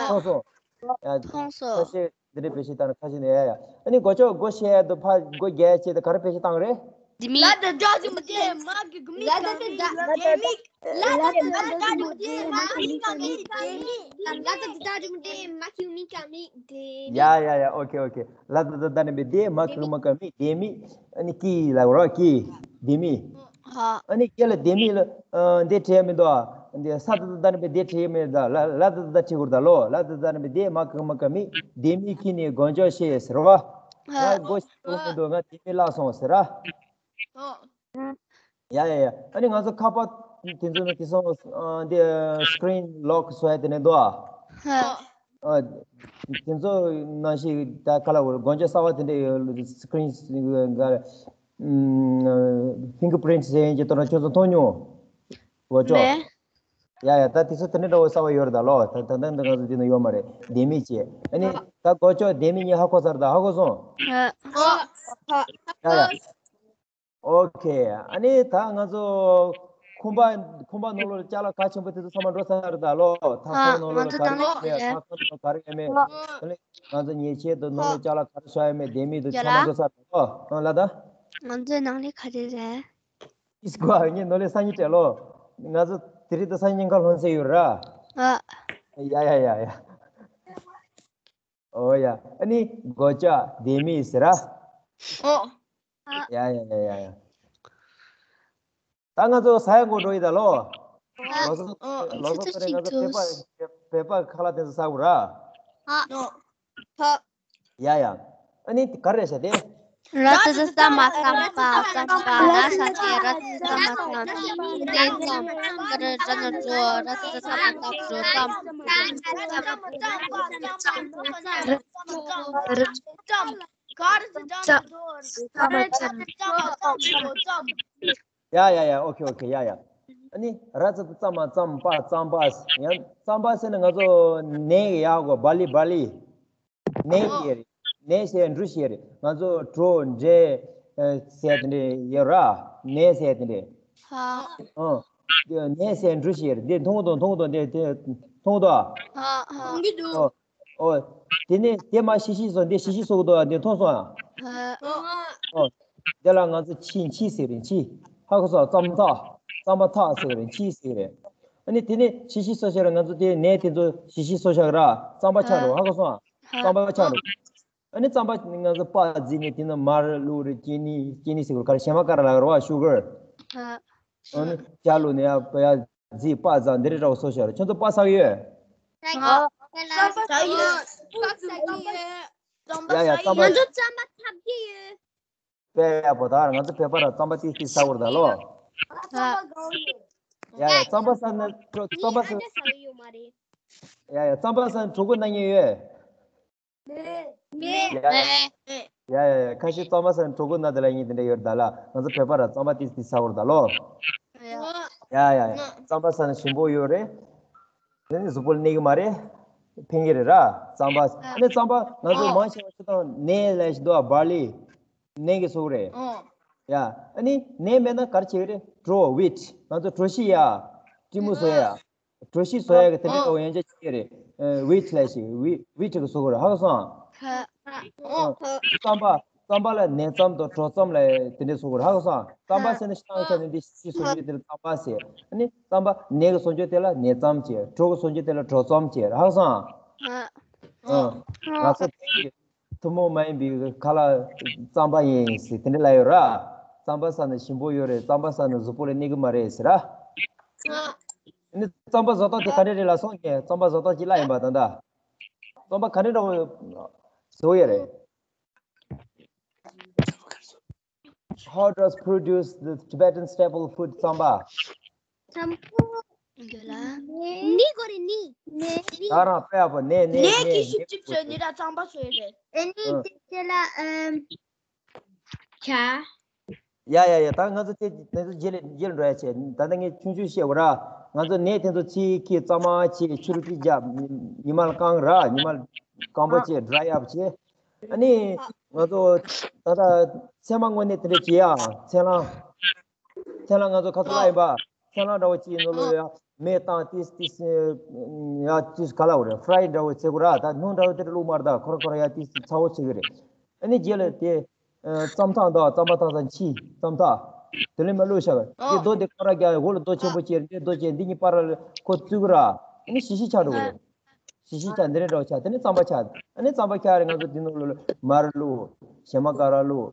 མཐོང་སོང་། ཡ། མཐོང་སོང་། ཁ་ཤས་འདི་འདྲའི་བེད་སྤྱོད་བཏང་ན། ཁ་ཤས་ནས་ཡ་ཡ། ཨ་ནི་གོ་ལྕོག་སྒོ་ཕྱེ་ཡ་དང་ཕར་སྒོ་རྒྱག་ཡ་ཆེད་དུ་ག་རེ་བེད་སྤྱོད་བཏང་གི་རེད། ལ་ཏི་ད་ལྕགས་མི་དེ་མ་གི་གི་མི་ལ་ཏི་ད་ལ་ཏི་ད་ལ་ཏི་ད་ལྕགས་མི་དེ་མ་གི་མི་ག་མི་དེ་མི། ལ་ཏི་ད་ལྕགས་མི་དེ་མ་གི་མི་ག་མི་དེ་མི། ཡ་ཡ་ཡ། ཨོ་ཁེ་ཨོ་ཁེ། ལ་ཏི་ད་ལྕགས་མི་དེ་མ་གི་མི་ག་མི་དེ་མི། ཨ་ནི་ཀི་ལབ་རོ། ཀི། དེ་མི། ཨ་ནི་སྐད་ལ་ལྡེ་མིག་ལ་འདི་བྲིས་མི་འདུག་ཨ། འདི་ས་ད་ད་ནི་འདི་བྲིས་མི་འདུག་ལ་ལ་ད་ད་བྲིས་དགོས་ད་ལོ། ལ་ད་ད་ནི་འདི་མ་ག་མ་ག་མི་ལྡེ་མིག་གི་ནི་དགོངས་འཇོག་ཤེས་ཟེར་བ། ང་སྒོ་ཕྱེ་དགོས་མི་འདུག་ང་ལྡེ་མིག་བརླག་སོང་ཟེར་ཨ། ཡ་ཡ་ཡ། ཨ་ནི་ང་ཚོ་ཁ་པར་དེ་ཚོ་ནི་དེ་སོང་འདི་screen lock བཟོ་ཡ་དེ་ནས་འདུག་ཨ། ཨ། དེ་ཚོ་ནང་བཞིན་ད་ག་ལ་བར་དགོངས་འཇོག་གསར་བ་དེ་འདྲ་ཡོད། screen fingerprint ཟེར་ཡིན་གྱི་དོ་རང་ཁྱོད་ཚོ་མཐོང་མྱོང་། སྒོ་ཅོག་མེད། ཡ་ཡ། ད་དེ་ཚོ་དེ་འདྲ་འདྲ་བོ་གསར་བ་ཡོད་རེད་ད་ལོ། ད་ད་ད་ད་ང་ཚོ་འདི་ན་ཡོད་མ་རེད། ལྡེ་མིག་ཅེས། ཨ་ནི་ད་སྒོ་ཅོག་ལྡེ་མིག་གཉིས་ཧ་གོ་ཚར། ད་ཧ་གོ་སོང་། ཨ། ཡ་ཡ། ཨོ་ཁེ། ཨ་ནི་ད་ང་ཚོ་ཁང་པ་ཁང་པ་ནང་ལོགས་ལ་ཅ་ལག་གལ་ཆེན་པོ་དེ་ཚོ་ཚང་མ་འགྲོ་ཚར་རེད་ད་ལོ། ད་ཁང་ནང་ལོགས་ལ་ག་རེ་ཡོད་མེད། ད་ཁང་ནང་ལོགས་ག་རེ་ཡོད་མེད། ཨ་ནི་ང་ཚོ་ཉལ་ཆས་དང་ནང་ལོགས་ཅ་ལག་ག་རེ་བཞག་ཡོད་མེད། ལྡེ་མིག་དང་ཡ་ཚང་མ་ལ་འགྲོ་ཚར་རེད་ལོ། ཨང་ལ་ད། ང་ཚོའི་ནང་ལས་ག་རེ་རེད། ཨིས་ཀོ་ཨ་ངས་ནོར་ལས་སང་ཉིན་སྤྲད་ལོ། ང་ཚོ་དེ་རིང་དང་སང་ཉིན་ཁ་ལྷོན་ཚེ་ཡོད་ར། ཨ། ཡ་ཡ་ཡ་ཡ། ཨོ་ཡ། ཨ་ནི་སྒོ་ལྕགས་ལྡེ་མིག་ཟེར་ར། ཨོ། ཡ་ཡ་ཡ་ཡ་ཡ། ད་ང་ཚོ་ཟ་ཡ་འགོ་འགྲོ་ཡི་ད་ལོ། ཨ། ལོ་སོ་ཨོ། ལོ་སོ་ཁྱོད་ཚོ་ཁོ་རེ་ང་ཚོ་ཅིག་བོད་པ་བོད་པ་ཁ་ལག་དེ་ཚོ་ཟ་དགོས་ར། ཨ། ཨོ། ཧ། ཡ་ཡ། ཨ་ནི་ག་རེ་བྱ་དེ། ར་ཙ་ཙ་ཙ་མ་ཙམ་པ་ཙམ་པ་ན་ས་ཀྱི་ར་ཙ་ཙ་ཙ་མ་ཙམ་དེ་ཙམ་ཀ་ར་ར་ན་རོ་ར་ཙ་ཙ་ཙ་མ་ཙམ་རོ་ཙམ། ཡ་ཡ་ཡ། ཨོ་ཁེ་ཨོ་ཁེ། ཡ་ཡ། ཨ་ནི་ར་ཙ་ཙ་ཙ་མ་ཙམ་པ་ཙམ་པ། ཡང་ཙམ་པ་ཟེར་ན་ང་ཚོ་ནས་ཡག་གོ་བ་ལི་བ་ལི། ནས་ཟེར་རེད། ནས་ཟེར་འབྲུ་ཟེར་རེད། ང་ཚོ་གྲོ་འབྲས་ཟེར་དེ་འདྲས་ཡོད་ར། ནས་ཟེར་དེ་འདྲས། ཧ། ཨ། ནས་ཟེར་འབྲུ་ཟེར་རེད། འདི་མཐོང་དང་མཐོང་དང་འདི་དེ་མཐོང་དང་། ཧ་ཧ། མཐོང་གི་འདུག་ཨོ། ཨོ། དེ་ནས་དེ་མ་ཤི་ཤི་སོ་འདི་ཤི་ཤི་སོ་གི་འདུག་ཨ། འདི་མཐོང་སོང་ཨ། ཧ། ཨོ། དེ་ལ་ང་ཚོ་ཕྱི་ཕྱི་ཟེར་རེད། ཕྱི། ཧ་གོ་སོང་། རྩམ་ཐག་རྩམ་པ་ཐག་ཟེར་རེད། ཕྱི་ཟེར་རེད། ཨ་ནི་དེ་ནས་ཕྱི་ཕྱི་སོ་ཟེར་རེད། ང་ཚོ་དེ་ནས་དེ་ཚོ་ཕྱི་ཕྱི་སོ་ཤག་ར། རྩམ་པ་ཆགས་འགྲོ། ཧ་གོ་སོང་ཨ། རྩམ་པ་ཆགས་འགྲོ། ཨ་ནི་རྩམ་པ་ང་ཚོ་པ་བརྫིས་ནས་དེ་ནས་མར་བླུགས་རེད། ཅི་ནི་ཅི་ནི་ཟེར་དགོས་ག་རེ་ཞེ་མ་ཀ་ར་ལ་ར་བ་ཤུ་གར། ཨ་ནི་ཇ་བླུགས་ནས་ཡ་ཡ་བརྫིས་པ་ཟ་འདི་རེད་འདྲ་བོ་སོ་ཤག་ར། ཁྱོད་ཚོ་པ་ཟ་གི་ཡོད། ཟ་གི་ཡོད། ཟ་གི་ཡོད། ཡ་ཡ་རྩམ་པ། ང་ཚོ་རྩམ་པ་འཐག་གི་ཡོད། དཔེ་ཡག་པོ་ད་ང་ཚོ་བོད་པ་ར་རྩམ་པ་ཏིས་ཏིས་ཟ་དགོས་རེད་ད་ལོ། ཡ་ཡ་རྩམ་པ་ཟ་ན་རྩམ་པ་ཟ། ཡ་ཡ་རྩམ་པ་ཟ་ན་གྲོད་ཁོག་ན་མཁན་ཡོད། མེད། ཡ་ཡ་ཡ་ཡ། ཁ་ཤས་རྩམ་པ་ཟ་ན་གྲོད་ཁོག་ན་དེ་ལ་ཡིན་དེ་འདྲ་ཡོད་རེད་ད་ལ། ང་ཚོ་བོད་པ་ར་རྩམ་པ་ཏིས་ཏིས་ཟ་དགོས་རེད་ད་ལོ། ཡ་ཡ་ཡ། རྩམ་པ་ཟ་ན་ཞིམ་པོ་ཡོད་རེད། དེ་ནི་གཟུགས་པོ་ལ་གནོད་གི་མ་རེད། ཕན་གི་རེད་ར། རྩམ་པ་ཨ་ནི་རྩམ་པ་ང་ཚོ་མང་ཆེ་བ་ཆུ་དང་ནས་ལས་ཤི་དོ་བ་ལི། ནས་གི་སོགས་རེད། ཡ། ཨ་ནི་ནས་མེད་ན་ག་རེ་བྱེད་གི་རེད། གྲོ་ཝིཊ། ང་ཚོ་གྲོ་ཞིབ་ཡ། ཀྲི་མུ་བཟོ་ཡ། གྲོ་ཞིབ་བཟོ་ཡ་གི་དེ་འདྲ་འདྲ་བོ་ཡན་ཆད་བྱེད་ཀྱི་རེད། ཝིཊ་ལས་ཤི་ཝི་ཝིཊ་གི་སོགས་རེད། ཧ་གོ་སོང་། རྩམ་པ་རྩམ་པ་ལ་ནས་རྩམ་དང་གྲོ་རྩམ་ལ་དེ་འདྲ་སོགས་རེད། ཧ་གོ་སོང་། རྩམ་པ་ཟེར་ན་ཤི་ཏང་ཆ་ནས་འདི་ཤི་སོང་རྒྱུ་དེ་ལ་རྩམ་པ་ཟེར། ཨ་ནི་རྩམ་པ་ནས་གི་སོང་རྒྱུ་དེ་ལ་ནས་རྩམ་བྱེད། གྲོ་གི་སོང་རྒྱུ་དེ་ལ་གྲོ་རྩམ་བྱེད། ཧ་གོ་སོང་། ཨ། ང་ཚོ་དེ་གི་ཐུན་མོང་མ་ཡིན་པའི་ཁ་ལག་རྩམ་པ་ཡིན་ཟེར་དེ་འདྲ་ལབ་ཡོད་ར། རྩམ་པ་ཟ་ན་ཞིམ་པོ་ཡོད་རེད། རྩམ་པ་ཟ་ན་གཟུགས་པོ་ལ་གནོད་གི་མ་རེད་ཟེར་ར། ཨ་ནི་རྩམ་པ་བཟོ་སྟངས་དེ་ག་འདྲ་རེད་ལབ་སོང་ངས། རྩམ་པ་བཟོ་སྟངས་ཅིག་ལབ་ཡིན་པ་ད་ལྟ། རྩམ་པ་ག་འདྲ་འདྲ་བོ་བཟོ་ཡོད་རེད། How does produce the Tibetan staple food tsampa? ཙམ་པོ། ཡོད་ལ། ནི་གོ་རེ་ནི། ནི། ད་རང་དཔེ་ཡག་པོ་ནས་ནས་ནས་ནས་ཀྱི་ཤུགས་གཅིག་བྱས་ནི་ར་ཙམ་པ་བཟོས་རེད། ཨེ་ནི་ཨ་དེ་ཚེ་ལ་ཨམ། ཆ། ཡ་ཡ་ཡ། ད་ང་ཚོ་དེ་དེ་ཚོ་རྗེས་ལ་རྗེས་ལ་འགྲོ་ཡ་བྱས། ད་ལྟ་ངས་ཆུང་ཆུང་བཤད་པ་ར། ང་ཚོ་ནས་དེ་ཚོ་ཚིག་གི་གཙང་མ་བྱས་ཆུ་རུ་ཅིག་བརྒྱབ། ཉི་མ་ལ་བཀང་ར། ཉི་མ་ལ་སྐམ་པོ་བྱས་dry up བྱས། ཨ་ནི་ང་ཚོ་ད་ལྟ་ཚལ་མ་དངོས་གནས་དེ་འདྲ་བྱེད་ཡ། ཚལ་ལ་ཚལ་ལ་ང་ཚོ་ཁ་སང་ལ་ཡིན་པ། ཚལ་ལ་འདྲ་བོ་ཅིག་ནང་ལོགས་ཡ་མེ་བཏང་ཏིས་ཏིས་ཡ་ཏིས་ག་ལ་བོ་རེད། fry འདྲ་བོ་བྱེད་དགོས་ར། ད་སྣུམ་འདྲ་བོ་དེ་འདྲ་བླུགས་མ་རེད། ད་ཁོ་ར་ཁོ་ར་ཡ་ཏིས་ཏིས་ཚ་བོ་བྱེད་གི་རེད། ཨ་ནི་རྗེས་ལ་དེ་རྩམ་ཐག་འདུག་རྩམ་པ་ཐག་ས་འཕྱི་རྩམ་ཐག་དེ་ལས་མ་བླུགས་བཞག་དེ་རྡོ་དེ་ཁོ་ར་རྒྱག་འོག་ལ་རྡོ་ཆེན་པོ་བྱས། དེ་རྡོ་བྱས་འདི་གཉིས་བར་ལ་ཁོ་བཙུགས་གི་ར། ཨ་ནི་ཤི་ཤི་ཆགས་འགྲོ་གི་རེད། ཤི་ཤི་ཆགས་འདི་རེད་འདྲ་བོ་ཆགས། དེ་ནི་རྩམ་པ་ཆགས། ཨ་ནི་རྩམ་པ་ཆགས་རེད། ང་ཚོ་འདི་ནང་ལོགས་ལ་མར་བླུགས། ཞེ་མ་ཀ་ར་བླུགས།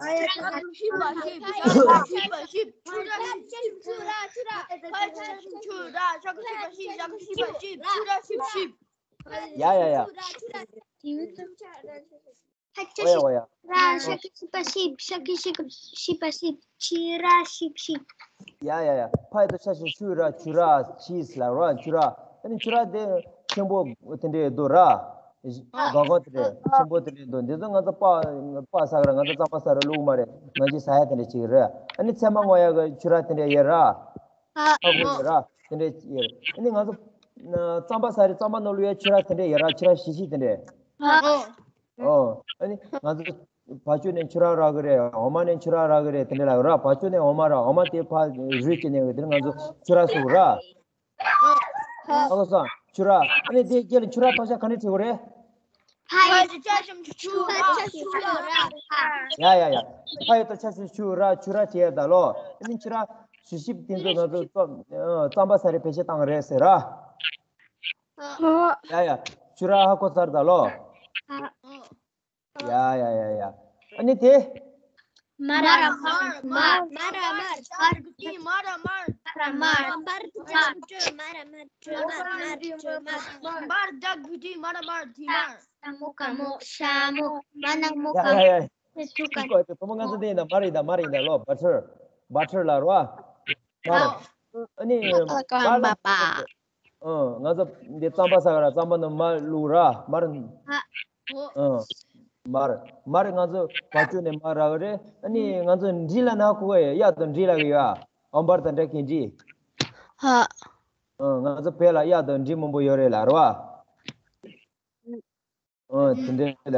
ཡ་ཡ་ཡ། ཕ་ཡི་ཆ་ཤས་ཆུ་ར་ཆུ་ར། ཕ་ཡི་ཆ་ཤས་ཆུ་ར། ཤ་ཁུ་ཤི་པ་ཤི། ཤ་ཁུ་ཤི་པ་ཤི། ཆུ་ར་ཤི་པ་ཤི། ཡ་ཡ་ཡ། ཆུ་ར་ཆུ་ར། ཕ་ཡི་ཆ་ཤས་ཆུ་ར། ཤ་ཁུ་ཤི་པ་ཤི། ཤ་ཁུ་ཤི་པ་ཤི། ཆུ་ར་ཤི་པ་ཤི། ཡ་ཡ་ཡ། ཕ་ཡི་ཆ་ཤས་ཆུ་ར་ཆུ་ར་ཤི་ལ་ར་ཆུ་ར། ཨ་ནི་ཆུ་ར་དེ་ཆེན་པོ་དེ་འདྲས་འདུག་ར། སྒང་ག་དེ་འདྲས་ཆེན་པོ་དེ་འདྲས་འདུག་འདི་ཚོ་ང་ཚོ་པ་པ་ས་ག་ར། ང་ཚོ་རྩམ་པ་ཟ་ར་བླུགས་མ་རེད། ང་ཚོས་ཟ་ཡ་དེ་འདྲས་ཅིག་རེད། ཨ་ནི་ཚལ་མ་བརྔོ་ཡ་གི་ཆུ་ར་དེ་འདྲས་ཡོད་ར། ཧ་གོ་ཡོད་ར། དེ་འདྲས་ཡོད། ཨ་ནི་ང་ཚོ་རྩམ་པ་ཟ་རེད། རྩམ་པ་ནང་བླུགས་ཡ་ཆུ་ར་དེ་འདྲས་ཡོད་ར། ཆུ་ར་ཤི་ཤི་དེ་འདྲས། ཨོ། ཨ་ནི་ང་ཚོ་བ་ཕྱུགས་ནས་ཆུ་ར་རག་གི་རེད། འོ་མ་ནས་ཆུ་ར་རག་གི་རེད། དེ་འདྲས་ལ་ར། བ་ཕྱུགས་ནས་འོ་མ་ར། འོ་མ་དེ་ཕར་རུལ་བྱས་ནས་དེ་ང་ཚོ་ཆུ་ར་ཟེར་གི་ར། ཨ་ཁོ་སང་ཆུ་ར། ཨ་ནི་དེ་རྗེས་ལ་ཆུ་ར་གཏོང་བྱ་ག་འདྲས་བྲིས་དགོས་རེད། ཕ་ཡི་ཆ་ཤས་ཆུ་ར་ཆུ་ར། ཡ་ཡ་ཡ། ཕ་ཡི་ཆ་ཤས་ཆུ་ར་ཆུ་ར་བྲིས་ཡ་ད་ལོ། ཨ་ནི་ཆུ་ར་ཤི་ཤི་དེ་ཚོ་ང་ཚོ་རྩམ་རྩམ་པ་ཟ་རེ་བེད་སྤྱོད་བཏང་རེད་ཟེར་ར། ཡ་ཡ། ཆུ་ར་ཧ་གོ་ཚར་ད་ལོ། ཡ་ཡ་ཡ་ཡ། ཨ་ནི་དེ། མ་ར་མར། མ་མ་ར་མར། མར་གི་མ་ར་མར། མ་ར་མར། མར་གི་མ་ར་མར། མར་གི་མ་ར་མར། དེ་མར། ས་མོ་ག་མོ། ཤ་མོ། མ་ནག་མོ། ཡ་ག་ཡ་ཡ། མོ། ཆུ་ཀ་ཀོ་ཏོ་མ་ང་ཚོ་དེ་ཡིན་ད། མར་ཡིན་ད། མར་ཡིན་ད་ལོ། བ་ཊར། བ་ཊར་ལ་རོ། མར། ཨ་ནི་ཀ་མ་པ། ཨ། ང་ཚོ་འདི་རྩམ་པ་ཟ་ག་ར། རྩམ་པ་ནང་མར་བླུགས་ར། མར། ཨ། མར། མར་ང་ཚོ་བ་ཕྱུགས་ནས་མར་རག་གི་རེད། ཨ་ནི་ང་ཚོ་འབྲས་ལ་ན་ཁུ་ག་ཡ། གཡག་དང་འབྲས་ལ་གི་ཡ། ཨམ་བར་དང་འདྲ་གི་འབྲས། ཧ། ཨ། ང་ཚོ་བོད་ལ་གཡག་དང་འབྲས་མང་པོ་ཡོད་རེད་ལ་རོ། ཨ། དེ་འདྲས་ལ་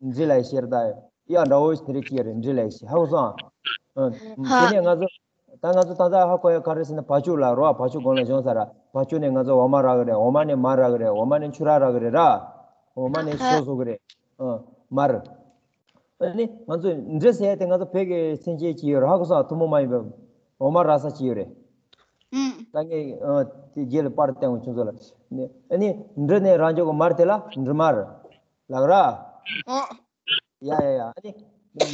འབྲས་ལ་ཤེར་ད། ཡ་འདྲ་བོ་ཞིག་དེ་རེད་ཅི་ཡ་རེད། འདྲི་ལེགས་ཤིག་ཧ་གོ་སོང་། ཨ། དེ་ནས་ང་ཚོ་ད་ང་ཚོ་ད་ལྟ་ཧ་གོ་ཡ་ག་རེ་ཟེར་ན་བ་ཕྱུགས་ལ་རོ། བ་ཕྱུགས་གོང་ལ་བྱུང་ས་ར། བ་ཕྱུགས་ནས་ང་ཚོ་འོ་མ་རག་གི་རེད། འོ་མ་ནས་མར་རག་གི་རེད། འོ་མ་ནས་ཕྱུར་ར་རག་གི་རེད་ར། འོ་མ་ནས་ཤོ་བཟོ་གི་རེད། ཨ། མར། ཨ་ནི་ང་ཚོ་འདྲི་ཟེར་ཡ་དེ་ང་ཚོ་བོད་ཀྱི་མཚན་བྱེད་ཅིག་ཡོད་ར། ཧ་གོ་སོང་། ཐུན་མོང་མ་ཡིན་པའི་འོ་མ་རག་ས་ཅིག་ཡོད་རེད། ད་ངས་ཨ་དེ་རྗེས་ལ་པར་བསྟན་འོང་ཁྱོད་ཚོ་ལ། ཨ་ནི་འབྲུ་ནས་རང་འཇོག་གི་མར་དེ་ལ་འབྲུ་མར་ལབ་ར། ཨོ། ཡ་ཡ་ཡ། ཨ་ནི་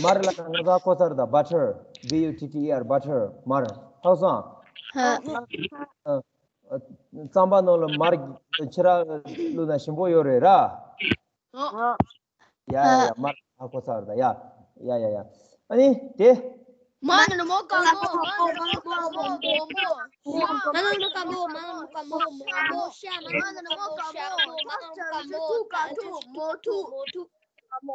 མར་ལ་ང་ཚོ་ཧ་གོ་ཚར་ད། བ་ཊར། བི་ཡུ་ཊི་ཊི་ཨི་ཨར། བ་ཊར། མར། ཧ་གོ་སོང་། ཨ། ཨ། རྩམ་པ་ནང་ལ་མར་ཕྱུར་ར་བླུགས་ན་ཞིམ་པོ་ཡོད་རེད་ར། ཨོ། ཡ་ཡ་ཡ། མར་ཧ་གོ་ཚར་ད། ཡ་ཡ་ཡ་ཡ། ཨ་ནི་དེ། མ་ན་རོ་མོ་ག་མོ། མ་ན་རོ་མོ་ག་མོ། མོ་མོ། མ་ན་རོ་མོ་ག་མོ། མ་ན་རོ་མོ་ག་མོ། མོ་མོ། ཤ། མ་ན་རོ་མོ་ག་མོ། ཤ། མོ་ན་རོ་མོ་ག་མོ། ཐུག་ག་ཐུག་མོ་ཐུག་མོ་ཐུག་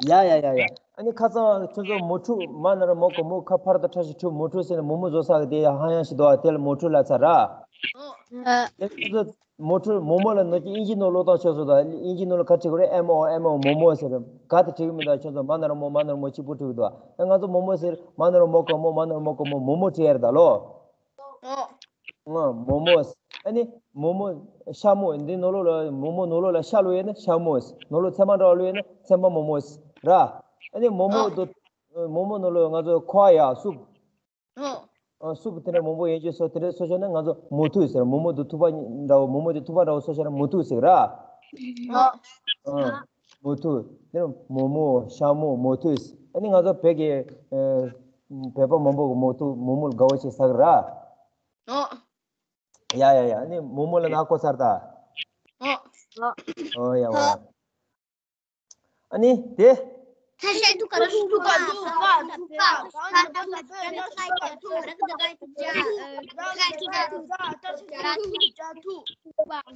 ཡ་ཡ་ཡ་ཡ། ཨ་ནི་ཁ་སང་ཁྱོད་ཚོ་མོ་ཕྲུག་མ་ན་རོ་མོ་ག་མོ། ཁ་ཕར་དང་ཁྲ་ཞིག་ཕྲུག་མོ་ཕྲུག་ཟེར་ནས་མོ་མོ་བཟོ་ས་གི་དེ་ཡ་ཧ་ཡང་ཞིག་འདུག་ཨ། དེ་ལ་མོ་ཕྲུག་ལབ་ཚར་ར། ཨ། དེ་ཁྱོད་ཚོ་མོ་ཕྲུག་མོ་མོ་ལ་ནོར་གྱི་ཨིན་ཇི་ནང་ལོག་བཏང་ཆོག་སོང་ད། ཨིན་ཇི་ནང་ལ་ག་བྲིས་དགོས་རེད། ཨེམ་ཨོ་ཨེམ་ཨོ། མོ་མོ་ཟེར། ག་དེ་བྲིས་གི་མི་འདུག་ཁྱོད་ཚོ་མ་ན་རོ་མོ། མ་ན་རོ་མོ་གཅིག་པུ་བྲིས་གི་འདུག་ཨ། ང་ཚོ་མོ་མོ་ཟེར། མ་ན་རོ་མོ་ག་མོ། མ་ན་རོ་མོ་ག་མོ། མོ་མོ་བྲིས་ཡ་རེད་ད་ལོ། ཨོ། ཨ། མོ་མོ། ཨ་ནི་མོ་མོ། ཤ་མོ། འདི་ནང་ལོགས་ལ་མོ་མོ་ནང་ལོགས་ལ་ཤ་བླུགས་ཡས་ན་ཤ་མོ། ནང་ལོགས་ཚལ་མ་འདྲ་བ་བླུགས་ཡས་ན་ཚལ་མ་མོ་མོ་ར། ཨ་ནི་མོ་མོ་དུ། མོ་མོ་ནང་ལོགས་ང་ཚོ་ཁོ་ཡ་སུབ། ཨ། སུབ་དེ་འདྲ་མང་པོ་ཡན་ཆད་བཟོས། དེ་འདྲ་བཟོས་བྱས་ན་ང་ཚོ་མོ་ཐུག་ཟེར། མོ་མོ་དུ་ཐུག་པ་འདྲ་བོ། མོ་མོ་དེ་ཐུག་པ་འདྲ་བོ་བཟོས་བྱས་ན་མོ་ཐུག་ཟེར་ར། ཨ། མོ་ཐུག་དེ་ནི་མོ་མོ། ཤ་མོ། མོ་ཐུག་ཨ་ནི་ང་ཚོ་བོད་ཀྱི་ཨ་བོད་པ་མང་པོ་གི་མོ་ཐུག་མོ་མོ་ལ་དགའ་བོ་བྱེད་ས་གི་ར། ཨོ། ཡ་ཡ་ཡ། ཨ་ནི་མོ་མོ་ལབ་ན་ཧ་གོ་ཚར་ད། ཨོ། ཨོ་ཡ་ཨོ་ཡ། ཨ་ནི་དེ། ཐ་ཤ་ཐུ་ག་ཐུ་པ་ཐུ་པ་ཐུ་པ།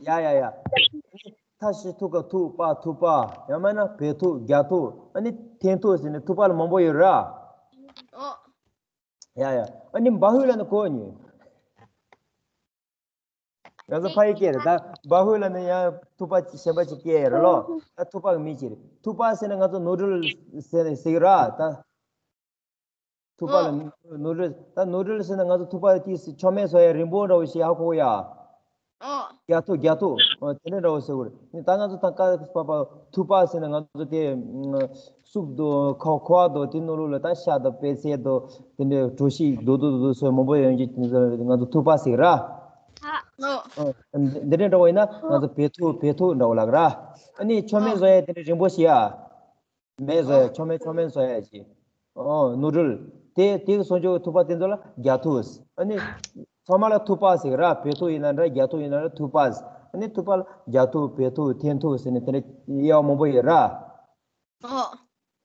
ཡ་ཡ་ཡ། ཐ་ཤ་ཐུ་ག་ཐུ་པ་ཐུ་པ། ཡང་མིན་ན་བལ་ཐུག་རྒྱ་ཐུག་ཨ་ནི་འཐེན་ཐུག་ཟེར་ནས་ཐུག་པ་ལ་མང་པོ་ཡོད་ར། ཨོ། ཡ་ཡ། ཨ་ནི་བ་ཧུ་ལབ་ན་གོ་ནི། ང་ཚོ་ཕ་ཡུལ་སྐད་རེད་ད། བ་ཧུ་ལབ་ན་ཡང་ཐུག་པ་གཞན་པ་ཅིག་སྐད་རེད་ལོ། ད་ཐུག་པ་གི་མིང་ཅིག་རེད། ཐུག་པ་ཟེར་ན་ང་ཚོ་ནོ་ཌལ་ཟེར་ནས་ཟེར་གི་ར་ད། ཐུག་པ་ལ་ནོ་ཌལ། ད་ནོ་ཌལ་ཟེར་ན་ང་ཚོ་ཐུག་པ་དེ་མཆོད་མེ་བཟོ་ཡ་རིང་པོ་འདྲ་བོ་ཞིག་ཧ་གོ་ཡ། རྒྱ་ཐུག་རྒྱ་ཐུག་དེ་འདྲ་འདྲ་བོ་ཟེར་གི་རེད། ད་ང་ཚོ་ད་ཀ་པ་པ་ཐུག་པ་ཟེར་ན་ང་ཚོ་དེ་སུབ་དང་ཁ་ཁ་བ་དང་དེ་ནང་ལོགས་ལ་ད་ཤ་དང་པད་ཚལ་དང་དེ་འདྲའི་གྲོ་ཞིབ་རྡོག་རྡོག་རྡོག་རྡོག་བཟོས་མང་པོ་ཡོང་གི། ང་ཚོ་ཐུག་པ་ཟེར་གི་ར། འདི་འདྲ་འདྲ་བོ་ཡིན་ན་ང་ཚོ་བལ་ཐུག་བལ་ཐུག་འདྲ་བོ་ལབ་གི་ར། ཨ་ནི་མཆོད་མེ་བཟོ་ཡ་དེ་འདྲ་རིང་པོ་ཞིག་ཡ། མེ་བཟོ་ཡ། མཆོད་མེ་མཆོད་མེ་བཟོ་ཡ་ཞིག་ཨོ། ནོ་ཌལ། དེ་དེ་གི་སོ་ཅོག་གི་ཐུག་པ་དེ་ཚོ་ལ་རྒྱ་ཐུག་ཨ་ནི་ཚང་མ་ལ་ཐུག་པ་ཟེར་གི་ར། བལ་ཐུག་ཡིན་ན་འདྲ། རྒྱ་ཐུག་ཡིན་ན་འདྲ། ཐུག་པ་ཟེར། ཨ་ནི་ཐུག་པ་ལ་རྒྱ་ཐུག་བལ་ཐུག་འཐེན་ཐུག་ཟེར་ནས་དེ་འདྲ་དབྱེ་བ་མང་པོ་ཡོད་ར། ཨོ།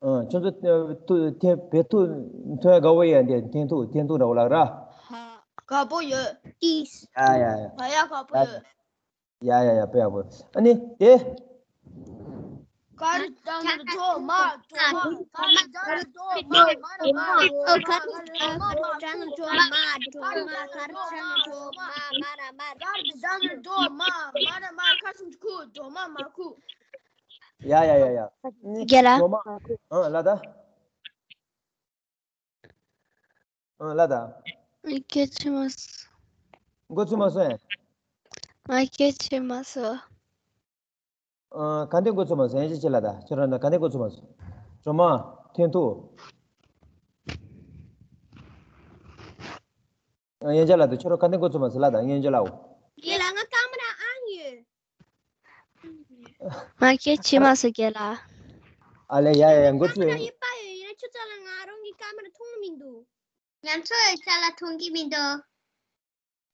ཨ། ཁྱོད་ཚོ་ཐུག་འཐེན་བལ་ཐུག་འཐེན་དགའ་བོ་ཡོད་འདི། འཐེན་ཐུག་འཐེན་ཐུག་འདྲ་བོ་ལབ་ར། ཧ། དགའ་པོ་ཡོད། ཏིས། ཡ་ཡ་ཡ། ཨ་ཡ་དགའ་པོ་ཡོད། ཡ་ཡ་ཡ། དཔེ་ཡག་པོ། ཨ་ནི་དེ། གར་ཇ་ནར་ཇོ་མ་ཇོ་མ། གར་ཇ་ནར་ཇོ་མ་མ་ར་མ། གར་ཇ་ནར་ཇོ་མ་ཇོ་མ། གར་ཇ་ནར་ཇོ་མ་མ་ར་མ། གར་ཇ་ནར་ཇོ་མ་མ་ར་མ། ཁ་སང་ཁུ་ཇོ་མ་མ་ཁུ། ཡ་ཡ་ཡ་ཡ། རྒན་ལགས། ཇོ་མ། ཨ་ལ་ད། ཨ་ལ་ད། ངས་སྐད་ཆ་མ་སོ། འགོ་ཚུགས་མ་སོང་ཨེ། ངས་སྐད་ཆ་མ་སོ། ཨ། ག་འདྲ་འགོ་ཚུགས་མ་སོང་ཨེ། ཅི་ཅི་ལ་ད་ཁྱོད་རང་ད་ག་འདྲ་འགོ་ཚུགས་མ་སོང་། ཇོ་མ། འཐེན་ཐུག་ཨ། ཡན་ཆད་ལ་ད་ཁྱོད་རང་ག་འདྲ་འགོ་ཚུགས་མ་སོང་ལ་ད། ཡན་ཆད་ལའོ། རྒན་ལགས། ང་ཀ་མ་ར་ཨང་ཡོད། ང་སྐད་ཆ་མ་སོ་རྒན་ལགས། ཨ་ལེ། ཡ་ཡ་ཡ། འགོ་ཁྱོད་ཚོས། ཀ་མ་ར་ཡོད་པ་ཡོད། ཡིན་ན་ཁྱོད་ཚོ་ལ་ང་རང་གི་ཀ་མ་ར་མཐོང་མི་འདུག་ང་ཚོ་ཡོད་ས་ལ་མཐོང་གི་མི་འདུག་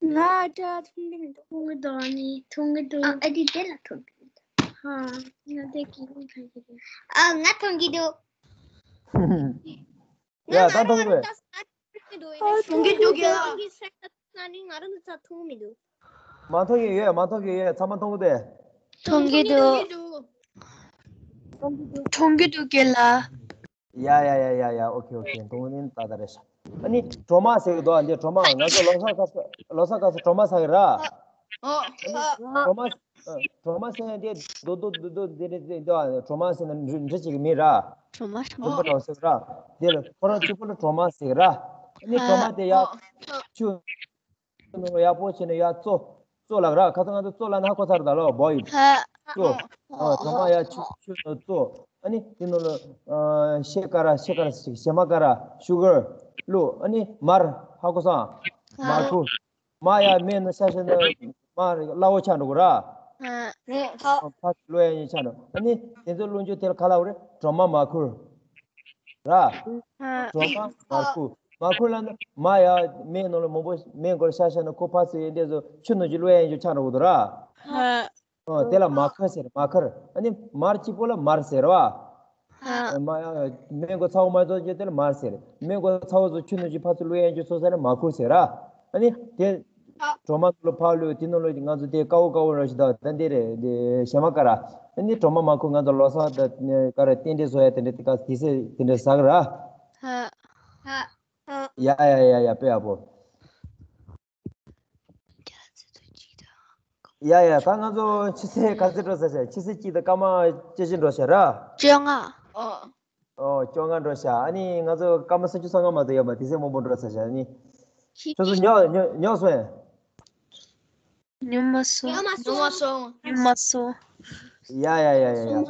ང་འདྲ་མཐོང་གི་མི་འདུག་མཐོང་གི་འདུག་ཨ་ནི་མཐོང་གི་འདུག་ཨ་ཨ་དེ་དེ་ལ་མཐོང་གི་མི་འདུག་ཧ། ང་དེ་གི་མི་ག་གི་རེད། ཨ། ང་མཐོང་གི་འདུག་ཡ། ད་མཐོང་གི་རེད། མཐོང་གི་འདུག་ཡིན་ན་ཁྱོད་ཚོ་རང་གི་སེམས་ལ་ན་ནི་ང་རང་ཚོ་མཐོང་མི་འདུག་མ་མཐོང་གི་ཡོད། མ་མཐོང་གི་ཡོད། ཚང་མ་མཐོང་གི་འདུག་མཐོང་གི་འདུག་མཐོང་གི་འདུག་རྒན་ལགས། ཡ་ཡ་ཡ་ཡ་ཡ། ཨོ་ཁེ་ཨོ་ཁེ། མཐོང་གི་ཡིན། ད་ད་རེད་ཤག་ཨ་ནི་གྲོ་མ་ཟེར་གི་འདུག་ཨ། འདི་གྲོ་མ། ང་ཚོ་ལོ་གསར་སྐབས་སུ། ལོ་གསར་སྐབས་སུ་གྲོ་མ་ཟ་གི་ར། ཨོ། གྲོ་མ། གྲོ་མ་ཟེར་ཡ་དེ་རྡོ་རྡོ་རྡོ་རྡོ་དེ་རེད་དེ་འདུག་གྲོ་མ་ཟེར་ན་འབྲུ་འབྲུ་གཅིག་གི་མིང་ར། གྲོ་མ་གྲོ་མ་ར་ཟེར་ར། དེ་ལ་ཁོ་རང་གཅིག་པོ་ལ་གྲོ་མ་ཟེར་ར། ཨ་ནི་གྲོ་མ་དེ་ཡ་ཆུ་ནང་ལ་ཡག་པོ་བྱས་ནས་ཡ་བཙོ། བཙོ་ལབ་ར། ཁ་སང་ང་ཚོ་བཙོ་ལབ་ན་ཧ་གོ་ཚར་ད་ལོ་བོ་ཡིན། བཙོ། ཨ་གྲོ་མ་ཡ་ཆུ་ཆུ་ནང་བཙོ། ཨ་ནི་དེ་ནང་ལ་ཤེ་ཀ་ར་ཤེ་ཀ་ར་ཞེ་མ་ཀ་ར་ཤུ་གར་བླུགས། ཨ་ནི་མར་ཧ་གོ་སོང་། མར་ཁུ། མར་ཡ་མེད་ན་ཤ་ཤ་ན་མར་སླ་བོ་ཆགས་འགྲོ་གི་ར། ཕ་བླུགས་ཡ་ཡིན་ཆགས་འགྲོ། ཨ་ནི་དེ་ཚོ་བླུགས་རྒྱུ་དེ་ལ་ག་ལབ་རེད། གྲོ་མ་མར་ཁུ། ར། གྲོ་མ་མར་ཁུ། མར་ཁུ་ལབ་ན་མར་ཡ་མེད་ནང་ལ་མང་པོ་མེད་མགོར་ཤ་ཤ་ན་ཁོ་ཕ་ཚོ་ཡིན་དེ་ཚོ་ཆུ་ནང་བཞིན་བླུགས་ཡ་ཡིན་རྒྱུ་ཆགས་འགྲོ་གི་འདུག་ར། ཨོ་དེ་ལ་མར་ཁུ་ཟེར། མར་ཁུ། ཨ་ནི་མར་གཅིག་པོ་ལ་མར་ཟེར་བ། མ་མེ་མགོ་ཚ་བོ་མ་ཚོ་རྒྱུ་དེ་ལ་མར་ཟེར། མེ་མགོ་ཚ་བོ་ཚོ་ཆུ་ནང་བཞིན་ཕར་ཚུར་བླུགས་ཡ་རྒྱུ་ཚོ་ཟེར་ན་མར་ཁུ་ཟེར་ར། ཨ་ནི་དེ་གྲོ་མ་ལ་ཕར་བླུགས། དེ་ནང་ལ་ང་ཚོ་དེ་དཀར་བོ་དཀར་བོ་ར་ཞིག་ད་ད་འདི་རེད། དེ་ཞེ་མ་ཀ་ར། ཨ་ནི་གྲོ་མ་མར་ཁུ་ང་ཚོ་ལོ་གསར་ད་ཀ་ར་རྟེན་འབྲེལ་བཟོ་ཡ་དེ་འདྲ་དེ་ག་དེ་སེ་དེ་འདྲ་ཟ་གི་ར། ཡ་ཡ་ཡ་ཡ་དཔེ་ཡག་པོ། ཡ་ཡ། ད་ང་ཚོ་ཕྱི་ཚེས་ག་ཚོད་འགྲོ་ས་ཤག་ཕྱི་ཚེས་གཅིག་དང་སྐར་མ་བཅུ་བཞི་འགྲོ་ཤག་ར། བཅོ་ལྔ། ཨོ་བཅོ་ལྔ་འགྲོ་ཤག་ཨ་ནི་ང་ཚོ་སྐར་མ་སུམ་ཅུ་སོ་ལྔ་མ་གཏོགས་ཡོད་མ། དེ་ཚོ་མང་པོ་འགྲོ་ས་ཤག་ཨ་ནི་ཁྱོད་ཚོ་ཉོ་ཉོ་ཉོ་སོང་ཡ། ཉོ་མ་སོང་། ཉོ་མ་སོང་། ཉོ་མ་སོང་། ཡ་ཡ་ཡ་ཡ་ཡ།